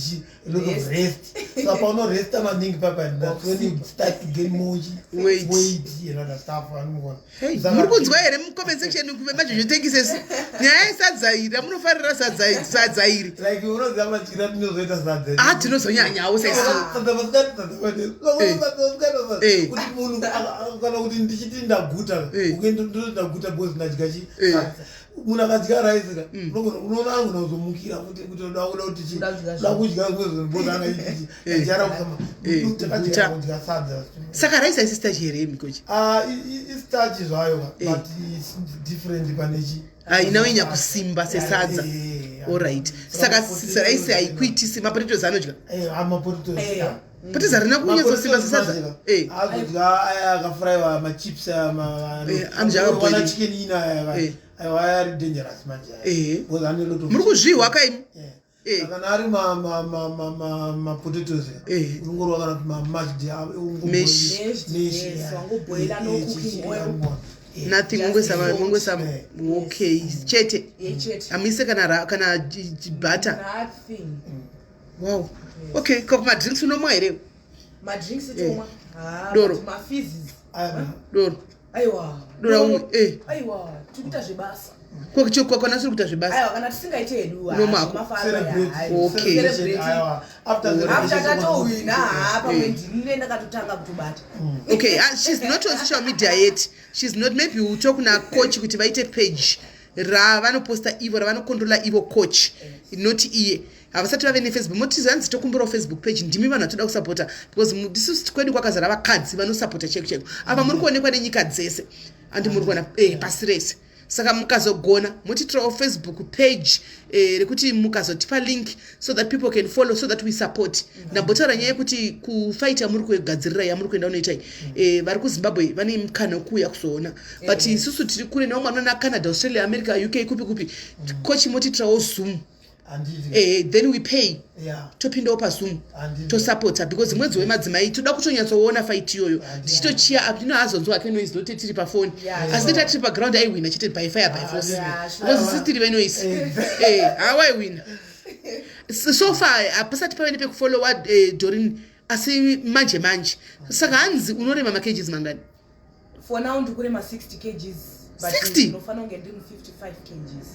S5: a lot of
S4: Rest.
S5: rest. So paunoresta maningi papa, that's when you start to gain more
S2: Weight.
S5: weight and other stuff, anogona.
S2: Hey, muri kunzwa here mucomment section majojotekisesi nyaya yesadza iri ramunofarira sadza iri?
S5: Like unoziva madyira tinozoita sadza.
S2: Ah, tinozonyanyawo saisu.
S5: Sadza masikati, sadza manheru.
S2: Eh.
S5: Sadza masikati, sadza.
S2: Eh.
S5: Kuti munhu kana kuti ndichiti ndaguta,
S2: Eh.
S5: ukaenda ndoti ndaguta because ndadya chi
S2: Eh.
S5: sadza. Munhu akadya rice ka, unoona angona kuzomukira kuti uda kuda kuti chi
S4: Uda kudya
S5: uda kudya zvimwe zvinhu because anga chichi
S2: Eh.
S5: adyara kusama
S2: Eh,
S5: takadya
S2: guta.
S5: kudya sadza.
S2: Saka rice haisi starch here imi, kochi?
S5: Ah, istarch zvayo ka,
S2: Eh.
S5: but it's different pane chi
S2: Haina kusimba sesadza.
S5: Eh,
S2: Allright, saka rice haikuitisi. Mapotatoes anodya?
S5: Eh, amapotatoes.
S4: Eh.
S5: Yeah.
S2: Potatoes harina kunyatsosimba sesadza. Eh.
S5: Azodya aya akafurayiwa, machips aya
S2: Eh, anodya akaboiled.
S5: wana chicken ina aya.
S2: Eh.
S5: Aiwa, aya ari dangerous manje aya.
S2: Eh.
S5: Because ane lot of
S2: Muri kuzvihwa kaimi?
S5: Eh.
S2: Eh.
S5: Saka kana ari mapotatoes
S2: Eh.
S5: unongorwa kana kuti mamashed.
S2: Mash.
S4: Mashed, yes, wangoboila, no cooking oil.
S2: Nothing,
S4: Just salt.
S2: mongoisa.
S5: Eh.
S2: Okay, chete?
S4: Chete.
S2: Hamuise kana kana butter?
S4: Nothing.
S2: Wow, okay. Ko kumadrinks unomwa here?
S4: Madrinks tomwa. Ah,
S2: Doro.
S4: but mafizis.
S2: Doro?
S4: Aiwa.
S2: Doro umwe, eh.
S4: Aiwa, tikuita zvebasa.
S2: Kwana siri kuita zvebasa?
S4: Aiwa, kana tisingaite hedu
S2: Unomwa hako. Okay.
S4: After tatohwina, haa, pamwe ndinine ndakatotanga kutobata.
S2: Okay, she's not on social media yet. She's not. Maybe we'll talk na coach kuti vaite page ravanoposta ivo, ravanokontrola ivo coach, not iye. Havasati vave nefacebook. Motizi hanzi tokumbirawo Facebook page. Ndimi vanhu vatoda kusapota because isusu kwedu kwakazara vakadzi vanosapota cheko cheko. Apa muri kuonekwa nenyika dzese, andi muri kuona pasi rese. Saka mukazogona motitirawo Facebook page rekuti mukazotipa link so that people can follow, so that we support. Ndambotaura nyaya yekuti kufight yamuri kugadzirira, yamuri kuenda unoitai, vari kuZimbabwe vane mukana wekuuya kuzoona, but isusu tiri kure nevamwe vanoona Canada, Australia, America, UK, kupi kupi. Kochi, motitirawo Zoom. Then we pay, topindawo paZoom, tosapota, because mwedzi wemadzimai toda kutonyatsoona fight iyoyo tichitochiya up. Ino hazonzwa hake noise note tiri pafoni, asi teta tiri paground aiwina chete by fire by force, because isi tiri venoise. Hawaiwina. So far hapasati pave nepekufollowa Dorin, asi manje manje. Saka hanzi unorema makgs mangani?
S4: For now ndikurema 60 kgs, but
S2: 60?
S4: ndinofanira kunge ndiri mu55 kgs.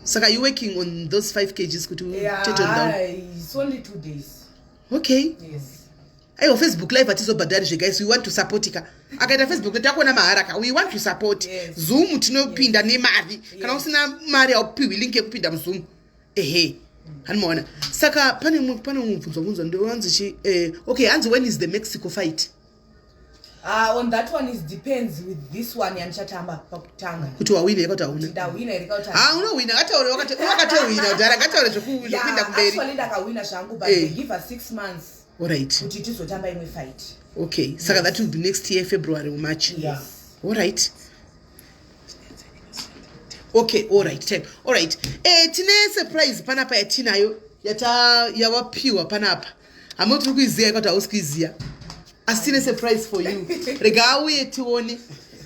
S2: Saka you working on those 5 kgs kuti utettle down?
S4: Yeah, it's only 2 days.
S2: Okay.
S4: Yes.
S2: Aiwa, Facebook live hatizobhadhari zveguys. We want to support ka. Akaita Facebook takuona mahara ka. We want to support. Zoom tinopinda nemari. Kana usina mari haupiwi link yekupinda muZoom. Ehe, hanimaona. Saka pane mubvunzo bvunzo ndowanzi chi okay, hanzi when is the Mexico fight?
S4: On that one is depends with this one yandichatamba pakutanga.
S2: Kuti wawina yakati hauna?
S4: Ndawina here kauta?
S2: Ha, unowina. Ngataure, wakatowina kudhara. Ngataure zvekuinda kumberi.
S4: Actually ndakawina zvangu, but they give us 6 months
S2: Allright.
S4: kuti tizotamba imwe fight.
S2: Okay, saka that will be next year, February or March?
S5: Yeah.
S2: Allright, okay, allright, time. Allright, tine surprise panapa yatinayo, yata yawapiwa panapa. Hamwe tiri kuiziya ikati hausi kuiziya. Asi tine surprise for you. Rega auye tione.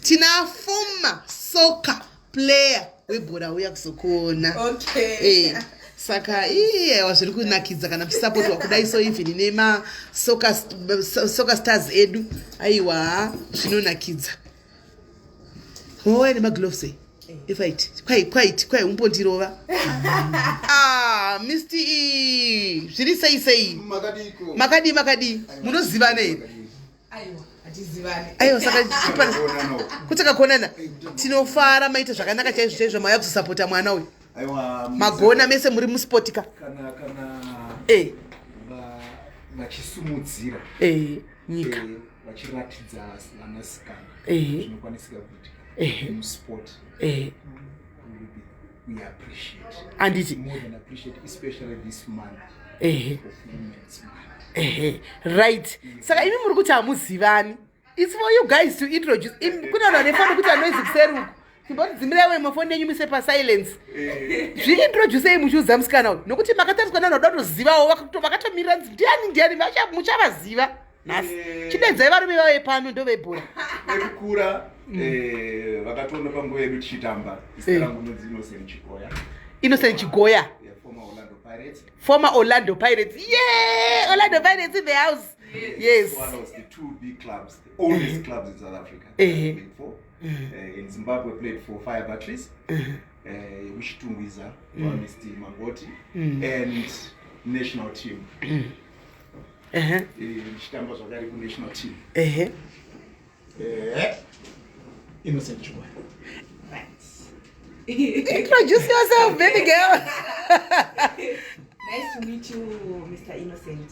S2: Tina former soccer player webhora auya kuzokuona.
S4: Okay.
S2: Saka iyewa zviri kunakidza kana muchisapotwa kudai, so even nema soccer stars edu, aiwa, zvinonakidza. Wauya nemagloves e efight? Kwai quite kwai umbondirova. Ah, Mr E, zviri sei sei?
S6: Makadiko?
S2: Makadii, makadii? Munozivana here?
S4: Aiwa, hatizivani.
S2: Aiwa, saka kutakakonana. Tinofara, maita zvakanaka chaizvo chaizvo mauya kuzosapota mwana uyu.
S6: Aiwa.
S2: Magona mese muri musportika.
S6: Kana vachisumudzira
S2: nyika,
S6: vachiratidza vanasikana zvinokwanisika kuitika musport, we appreciate.
S2: Anditi?
S6: More than appreciate, especially this month of Women's Month.
S2: Ehe, right. Saka imi muri kuti hamuzivani. It's for you guys to introduce. Kune vanhu vane foni kuti anoizi kuseri uku, timbotidzimirai mafoni enyu, mise pasilence. Zviintroducei muchiudza musikana uyu, nokuti makatariswa nanhu vada kutozivawo, vakatomirira nzi ndiani ndiani. Muchavaziva nhasi. Chidedzai varume vave pano, ndovebhora.
S6: Nekukura, vakatoona panguva yedu tichitamba. Zita rangu nonzi Innocent Chigoya.
S2: Innocent Chigoya.
S6: Yeah, former Orlando Pirates.
S2: Former Orlando Pirates. Yeah, Orlando Pirates in the house. Yes.
S6: Swallows, the two big clubs, the oldest clubs in South Africa that I played for. In Zimbabwe, played for Fire Batteries, Uchitungwiza, Mr. Mangoti, and national team. Ndichitamba zvakare kunational team. Innocent Chigoya.
S2: Introduce yourself, baby girl.
S4: Nice to meet you, Mr. Innocent.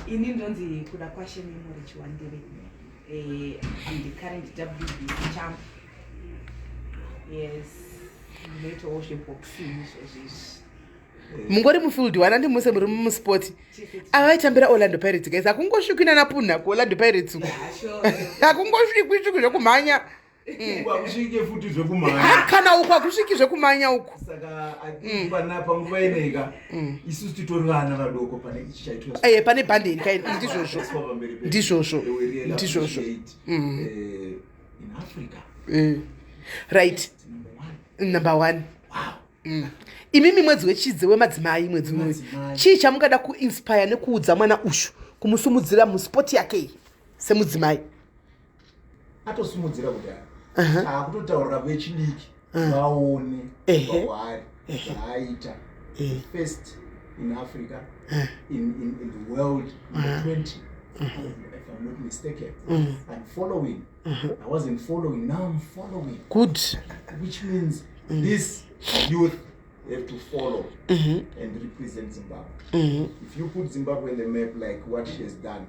S4: Ini ndonzi Kuda Kwashe Memory Chiwandire. I'm the current WBC champ. Yes, ndinoitawo zveboxing izvozvo izvi.
S2: Mungori mufield wana, ndimuse muri musport. Avaitambira Orlando Pirates, guys. Hakungosvikwi nanapunha kuOrlando Pirates uku. Hakungosvikwi svikwi zvekumhanya.
S6: Hakusvike futi zvekumhanya.
S2: Kana uku hakusviki zvekumhanya uku.
S6: Saka I think pana panguva inoika isusu titori vana vadoko pane ichi chaitwa.
S2: Pane bhande iri kai, ndizvozvo. Ndizvozvo. Ndizvozvo.
S6: In Africa.
S2: Right,
S6: number one.
S2: Number one. Imimi, mwedzi wechidze wemadzimai, mwedzi unoyu,
S6: Wemadzimai.
S2: chii chamungada kuinspire nekuudza mwana ushu, kumusumudzira muspoti yake iyi semudzimai?
S6: Atosumudzira kudhara, akutotaurira vechidiki vaone kwaari zvaaita. First in Africa, in the world, number 20, if I'm not mistaken. I'm following. I wasn't following, now I'm following.
S2: Good.
S6: Which means this youth have to follow and represent Zimbabwe. If you put Zimbabwe in the map like what she has done,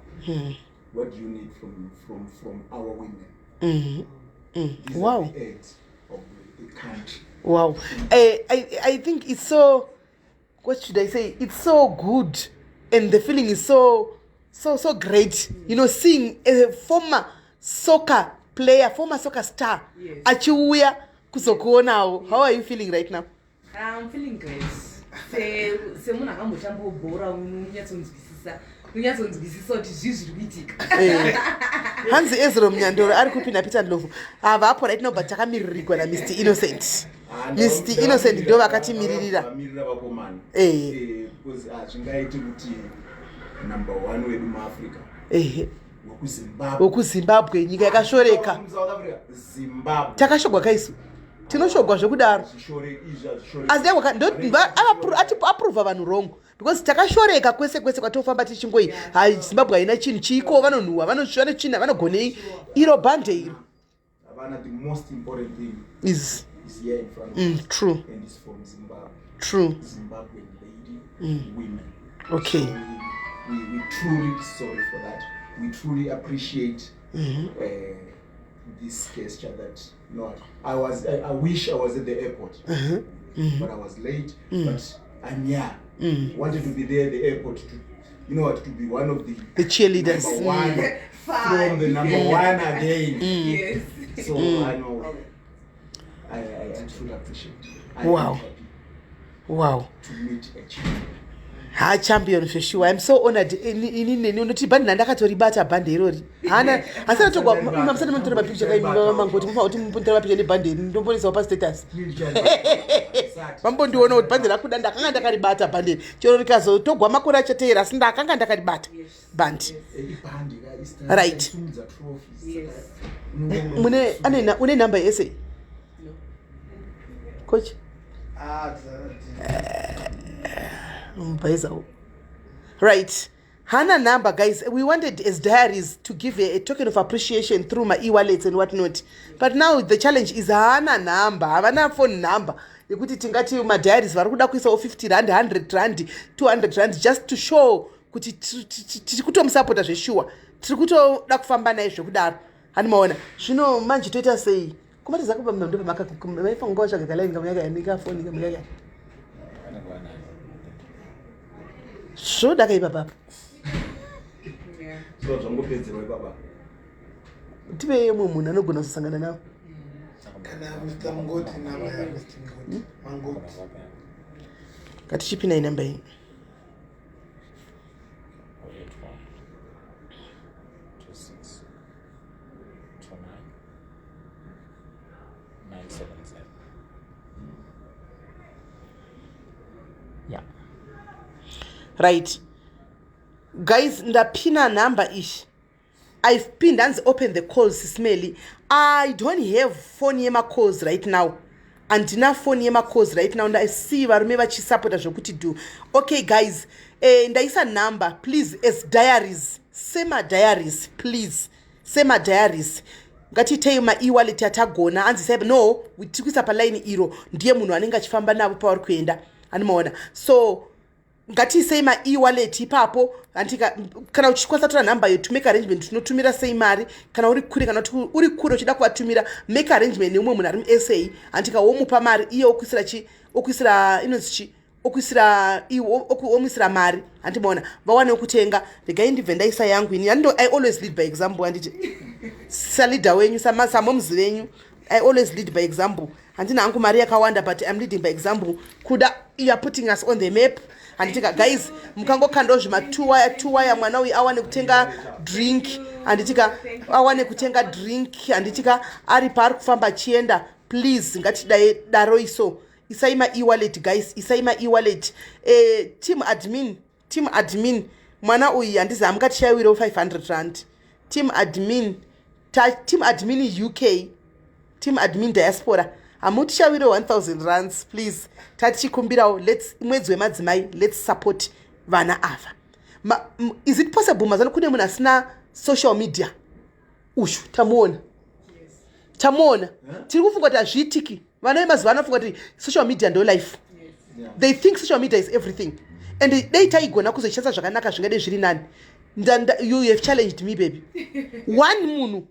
S6: what do you need from our women? These are the eggs of the country.
S2: Wow. I think it's so, what should I say, it's so good and the feeling is so so so great, seeing a former soccer player, former soccer star achiuya kuzokuonawo. How are you feeling right now?
S4: I'm feeling great. Semunhu akambotambawo bhora, unonyatsonzwisisa kuti zvii zviri kuitika.
S2: Hanzi Ezra Munyandoro ari kupi naPeter Ndlovu? Havapo right now, but takamiririrwa naMr Innocent. Mr Innocent ndo vakatimiririra.
S6: Vamirira vakomana. Because hazvingaiti kuti number one wedu muAfrica, wekuZimbabwe,
S2: WekuZimbabwe, nyika yakashoreka.
S6: South Africa, Zimbabwe.
S2: Takashogwa kaisu, tinoshogwa zvekudaro.
S6: Zvishore izvi hazvishore.
S2: Asi aprova vanhu wrong, because takashoreka kwese kwese kwatofamba tichingoi, hai, Zimbabwe haina chinhu chiko, vanonhuhwa, vanotsvina, vanogonei, iro bhande iro.
S6: Havana. The most important thing
S2: is
S6: is here in front of us.
S2: True.
S6: And it's from Zimbabwe.
S2: True.
S6: Zimbabwean lady, women.
S2: Okay.
S6: So we truly sorry for that. We truly appreciate this gesture that not I wish I was at the airport, but I was late. But I'm here. Wanted to be there at the airport to, you know what, to be one of the
S2: The cheerleaders.
S6: number one from the number one again.
S4: Yes.
S6: So I know I truly appreciate. I am happy to meet a champion.
S2: Ha, champion zveshuwa. I'm so honored. Ini neni unoti bhandi ndandakatoribata bhandi irori. Hana hasana togwa mamusati mamutora mapicture kai mangoti mufa kuti mutora mapicture nebhandi iri ndomboisawo pa status. Vambondiona kuti bhandi rakuda ndakanga ndakaribata bhandi iri. Chero rikazotogwa makore achateera asi ndakanga ndakaribata bhandi. Right. Mune ane une number yese? Coach.
S5: Ah,
S2: Mubhaizawo. Right. Hana number, guys. We wanted as diaries to give a token of appreciation through my e-wallets and whatnot. But now the challenge is hana number. Havana phone number. Yekuti tingati madiaries vari kuda kuisawo 50 rand, 100 rand, 200 rand just to show kuti tiri kutomusapota zveshuwa. Tiri kutoda kufamba naye zvekudaro. Hani maona. Zvino manje toita sei? Kumatiza kupa ndo pamaka vaifanira kunge vatsvaga kalaini kamunyaka yanika foni kamunyaka. Zvoda kaipa papa.
S6: So zvangopedzerwa ipapa.
S2: Tipe yemwe munhu anogona kuzosangana navo.
S5: Kana Mr. Mungoti namba ya Mr. Mungoti. Mangoti.
S2: Ngatichipinai namba iyi.
S1: Yeah.
S2: Right. Guys, ndapina number iyi. I've pinned and open the calls smelly. I don't have phone yema calls right now. Andina phone yema calls right now. I see varume vachisapota zvokuti do. Okay guys, ndaisa number please as diaries. Sema diaries please. Sema diaries. Ngatiitei ma e-wallet atagona anzi sai no, tiri kuisa pa line iro ndiye munhu anenge achifamba navo pavari kuenda. Animaona. So ngatiisei ma e-wallet ipapo andika kana uchikwanisa tora nhamba iyo to make arrangement tinotumira sei mari kana uri kure kana kuti uri kure uchida kuvatumira make arrangement neumwe munhu ari muSA andika womupa mari iye okuisira chi okuisira inonzi chi okuisira womuisira mari handimaona vawane kutenga regai ndibve ndaisa yangu ini ando I always lead by example handiti saleader wenyu samomuzi venyu I always lead by example. Handina hangu mari yakawanda but I'm leading by example. Kuda you are putting us on the map. Handitika guys mukangokandawo zvima two wire two wire mwana uyu awane kutenga drink handitika awane kutenga drink handitika ari paari kufamba achienda please ngatidai daro iso isai ma e-wallet guys isai ma e-wallet team admin team admin mwana uyu handizi hamungatishayiwirewo 500 rand team admin team admin UK team admin diaspora hamutishawirewo 1000 rands please tatichikumbirawo let's mwedzi wemadzimai let's support vana ava is it possible mazano kune munhu asina social media ushu tamuona tamuona tiri kufunga kuti hazviitiki vana vemazuva anofunga kuti social media ndo life they think social media is everything and dei taigona kuzoishandisa zvakanaka zvingadei zviri nani. You have challenged me baby. One munhu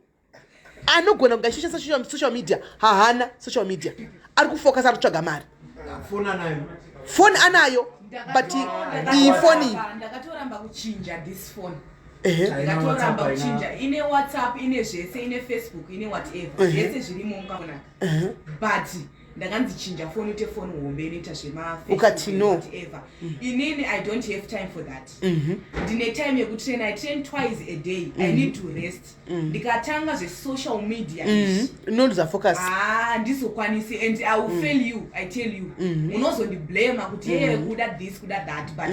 S2: anogona kunge achishandisa social media hahana social media ari kufocus ari kutsvaga mari
S6: Foni anayo.
S2: Foni anayo but iyi foni
S4: Ndakatoramba kuchinja this phone.
S2: Ehe.
S4: Ndakatoramba kuchinja ine WhatsApp ine zvese ine Facebook ine whatever zvese zvirimo mukaonaka but ndakanzi chinja foni uite foni hombe inoita zvema
S2: Ukati no.
S4: whatever inini I don't have time for that. Ndine time yekutrain. I train twice a day. I need to rest. Ndikatanga zvesocial media izvi
S2: Inoluza focus.
S4: Ah, handizokwanisi and I will fail you, I tell you. Unozondiblame kuti ye kuda this kuda that but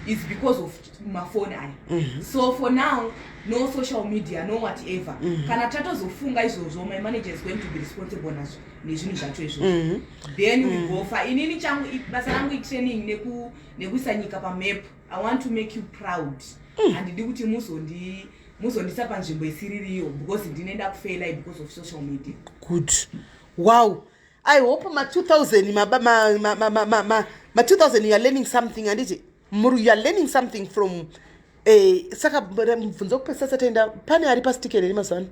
S4: it's because of mafoni aya. So for now no social media, no whatever. Kana tatozofunga izvozvo my manager is going to be responsible nazvo nezvinhu zvacho izvozvo then we go far. Inini changu basa rangu itraining nekuisa nyika pamap. I want to make you proud. Handidi kuti muzondisa panzvimbo isiririyo because ndinoenda kufaila because of social media.
S2: Good. Wow, I hope ma 2000 ma 2000 you are learning something handiti muri you are learning something from saka mubvunzo wekupedzisa sataenda pane ari pasitick here mazuva ano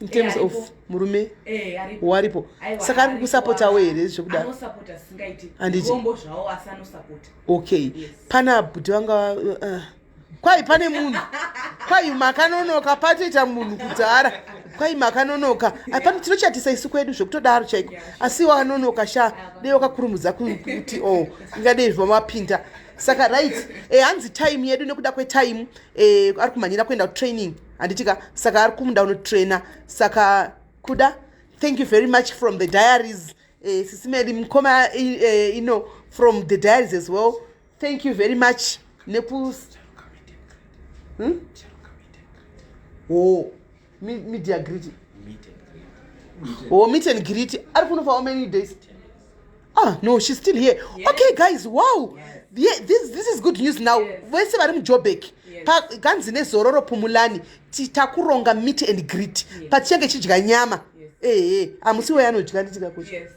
S2: in terms of
S4: Aripo.
S2: murume
S4: Aripo.
S2: waripo
S4: Aiwa,
S2: saka ari
S4: aripo,
S2: kukusapotawo here zvekudaro?
S4: Anosapota singaiti.
S2: Handiti.
S4: Rombo zvawo asi anosapota.
S2: Okay.
S4: Yes.
S2: Pana bhuti vanga kwai pane munhu kwai makanonoka patoita munhu kudhara kwai makanonoka apano tinochatisa isu kwedu zvekutodaro chaiko asi wakanonoka sha dei wakakurumudza kuti o ingadei zvamapinda. Saka right, hanzi time yedu nekuda kwetime, ari kumhanyira kuenda kutraining, handitika? Saka ari kumunda unotraina. Saka Kuda, thank you very much from the diaries. Sisimeli mukoma, ino from the diaries as well, thank you very much neku Oh, media greet.
S1: Meet and greet.
S2: Oh, meet and greet. Ari kuno for how many days? Ah, no, she's still here.
S4: Yes.
S2: Okay guys, wow.
S4: Yes.
S2: Yeah, this is good news now. Vese vari muJobek, ganzi neZororo Pumulani, takuronga meet and greet patichange chidya nyama. Ehe, amusi weanodya nditika kuti
S4: Yes.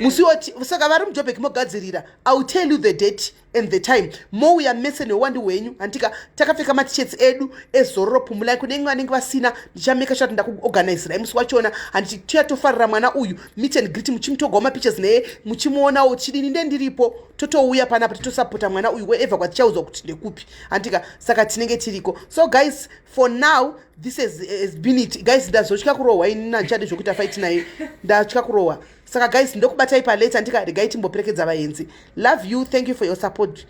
S2: musi woti. Saka vari muJobek, mogadzirira. I will tell you the date and the time. Mouya mese neuwandi hwenyu, handika? Takapfeka matishets edu eZororo Pumulani. Kune vanenge vasina, ndichameka sure kuti ndakuorganizirai musi wachona, handiti? Tuya tofarira mwana uyu, meet and greet, muchimutogawo mapictures naye, muchimuonawo chidini. Ndendiripo, totouya panapa, totosapota mwana uyu wherever kwatichaudzwa kuti ndekupi, handika? Saka tinenge tiriko. So guys, for now this has been it. Guys, ndazotya kurohwa ini, nandichadi zvokuita fight naye, ndatya kurohwa. Saka guys, ndokubatai palater, ndika regai timboperekedza vaenzi. Love you, thank you for your support,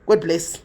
S2: God bless.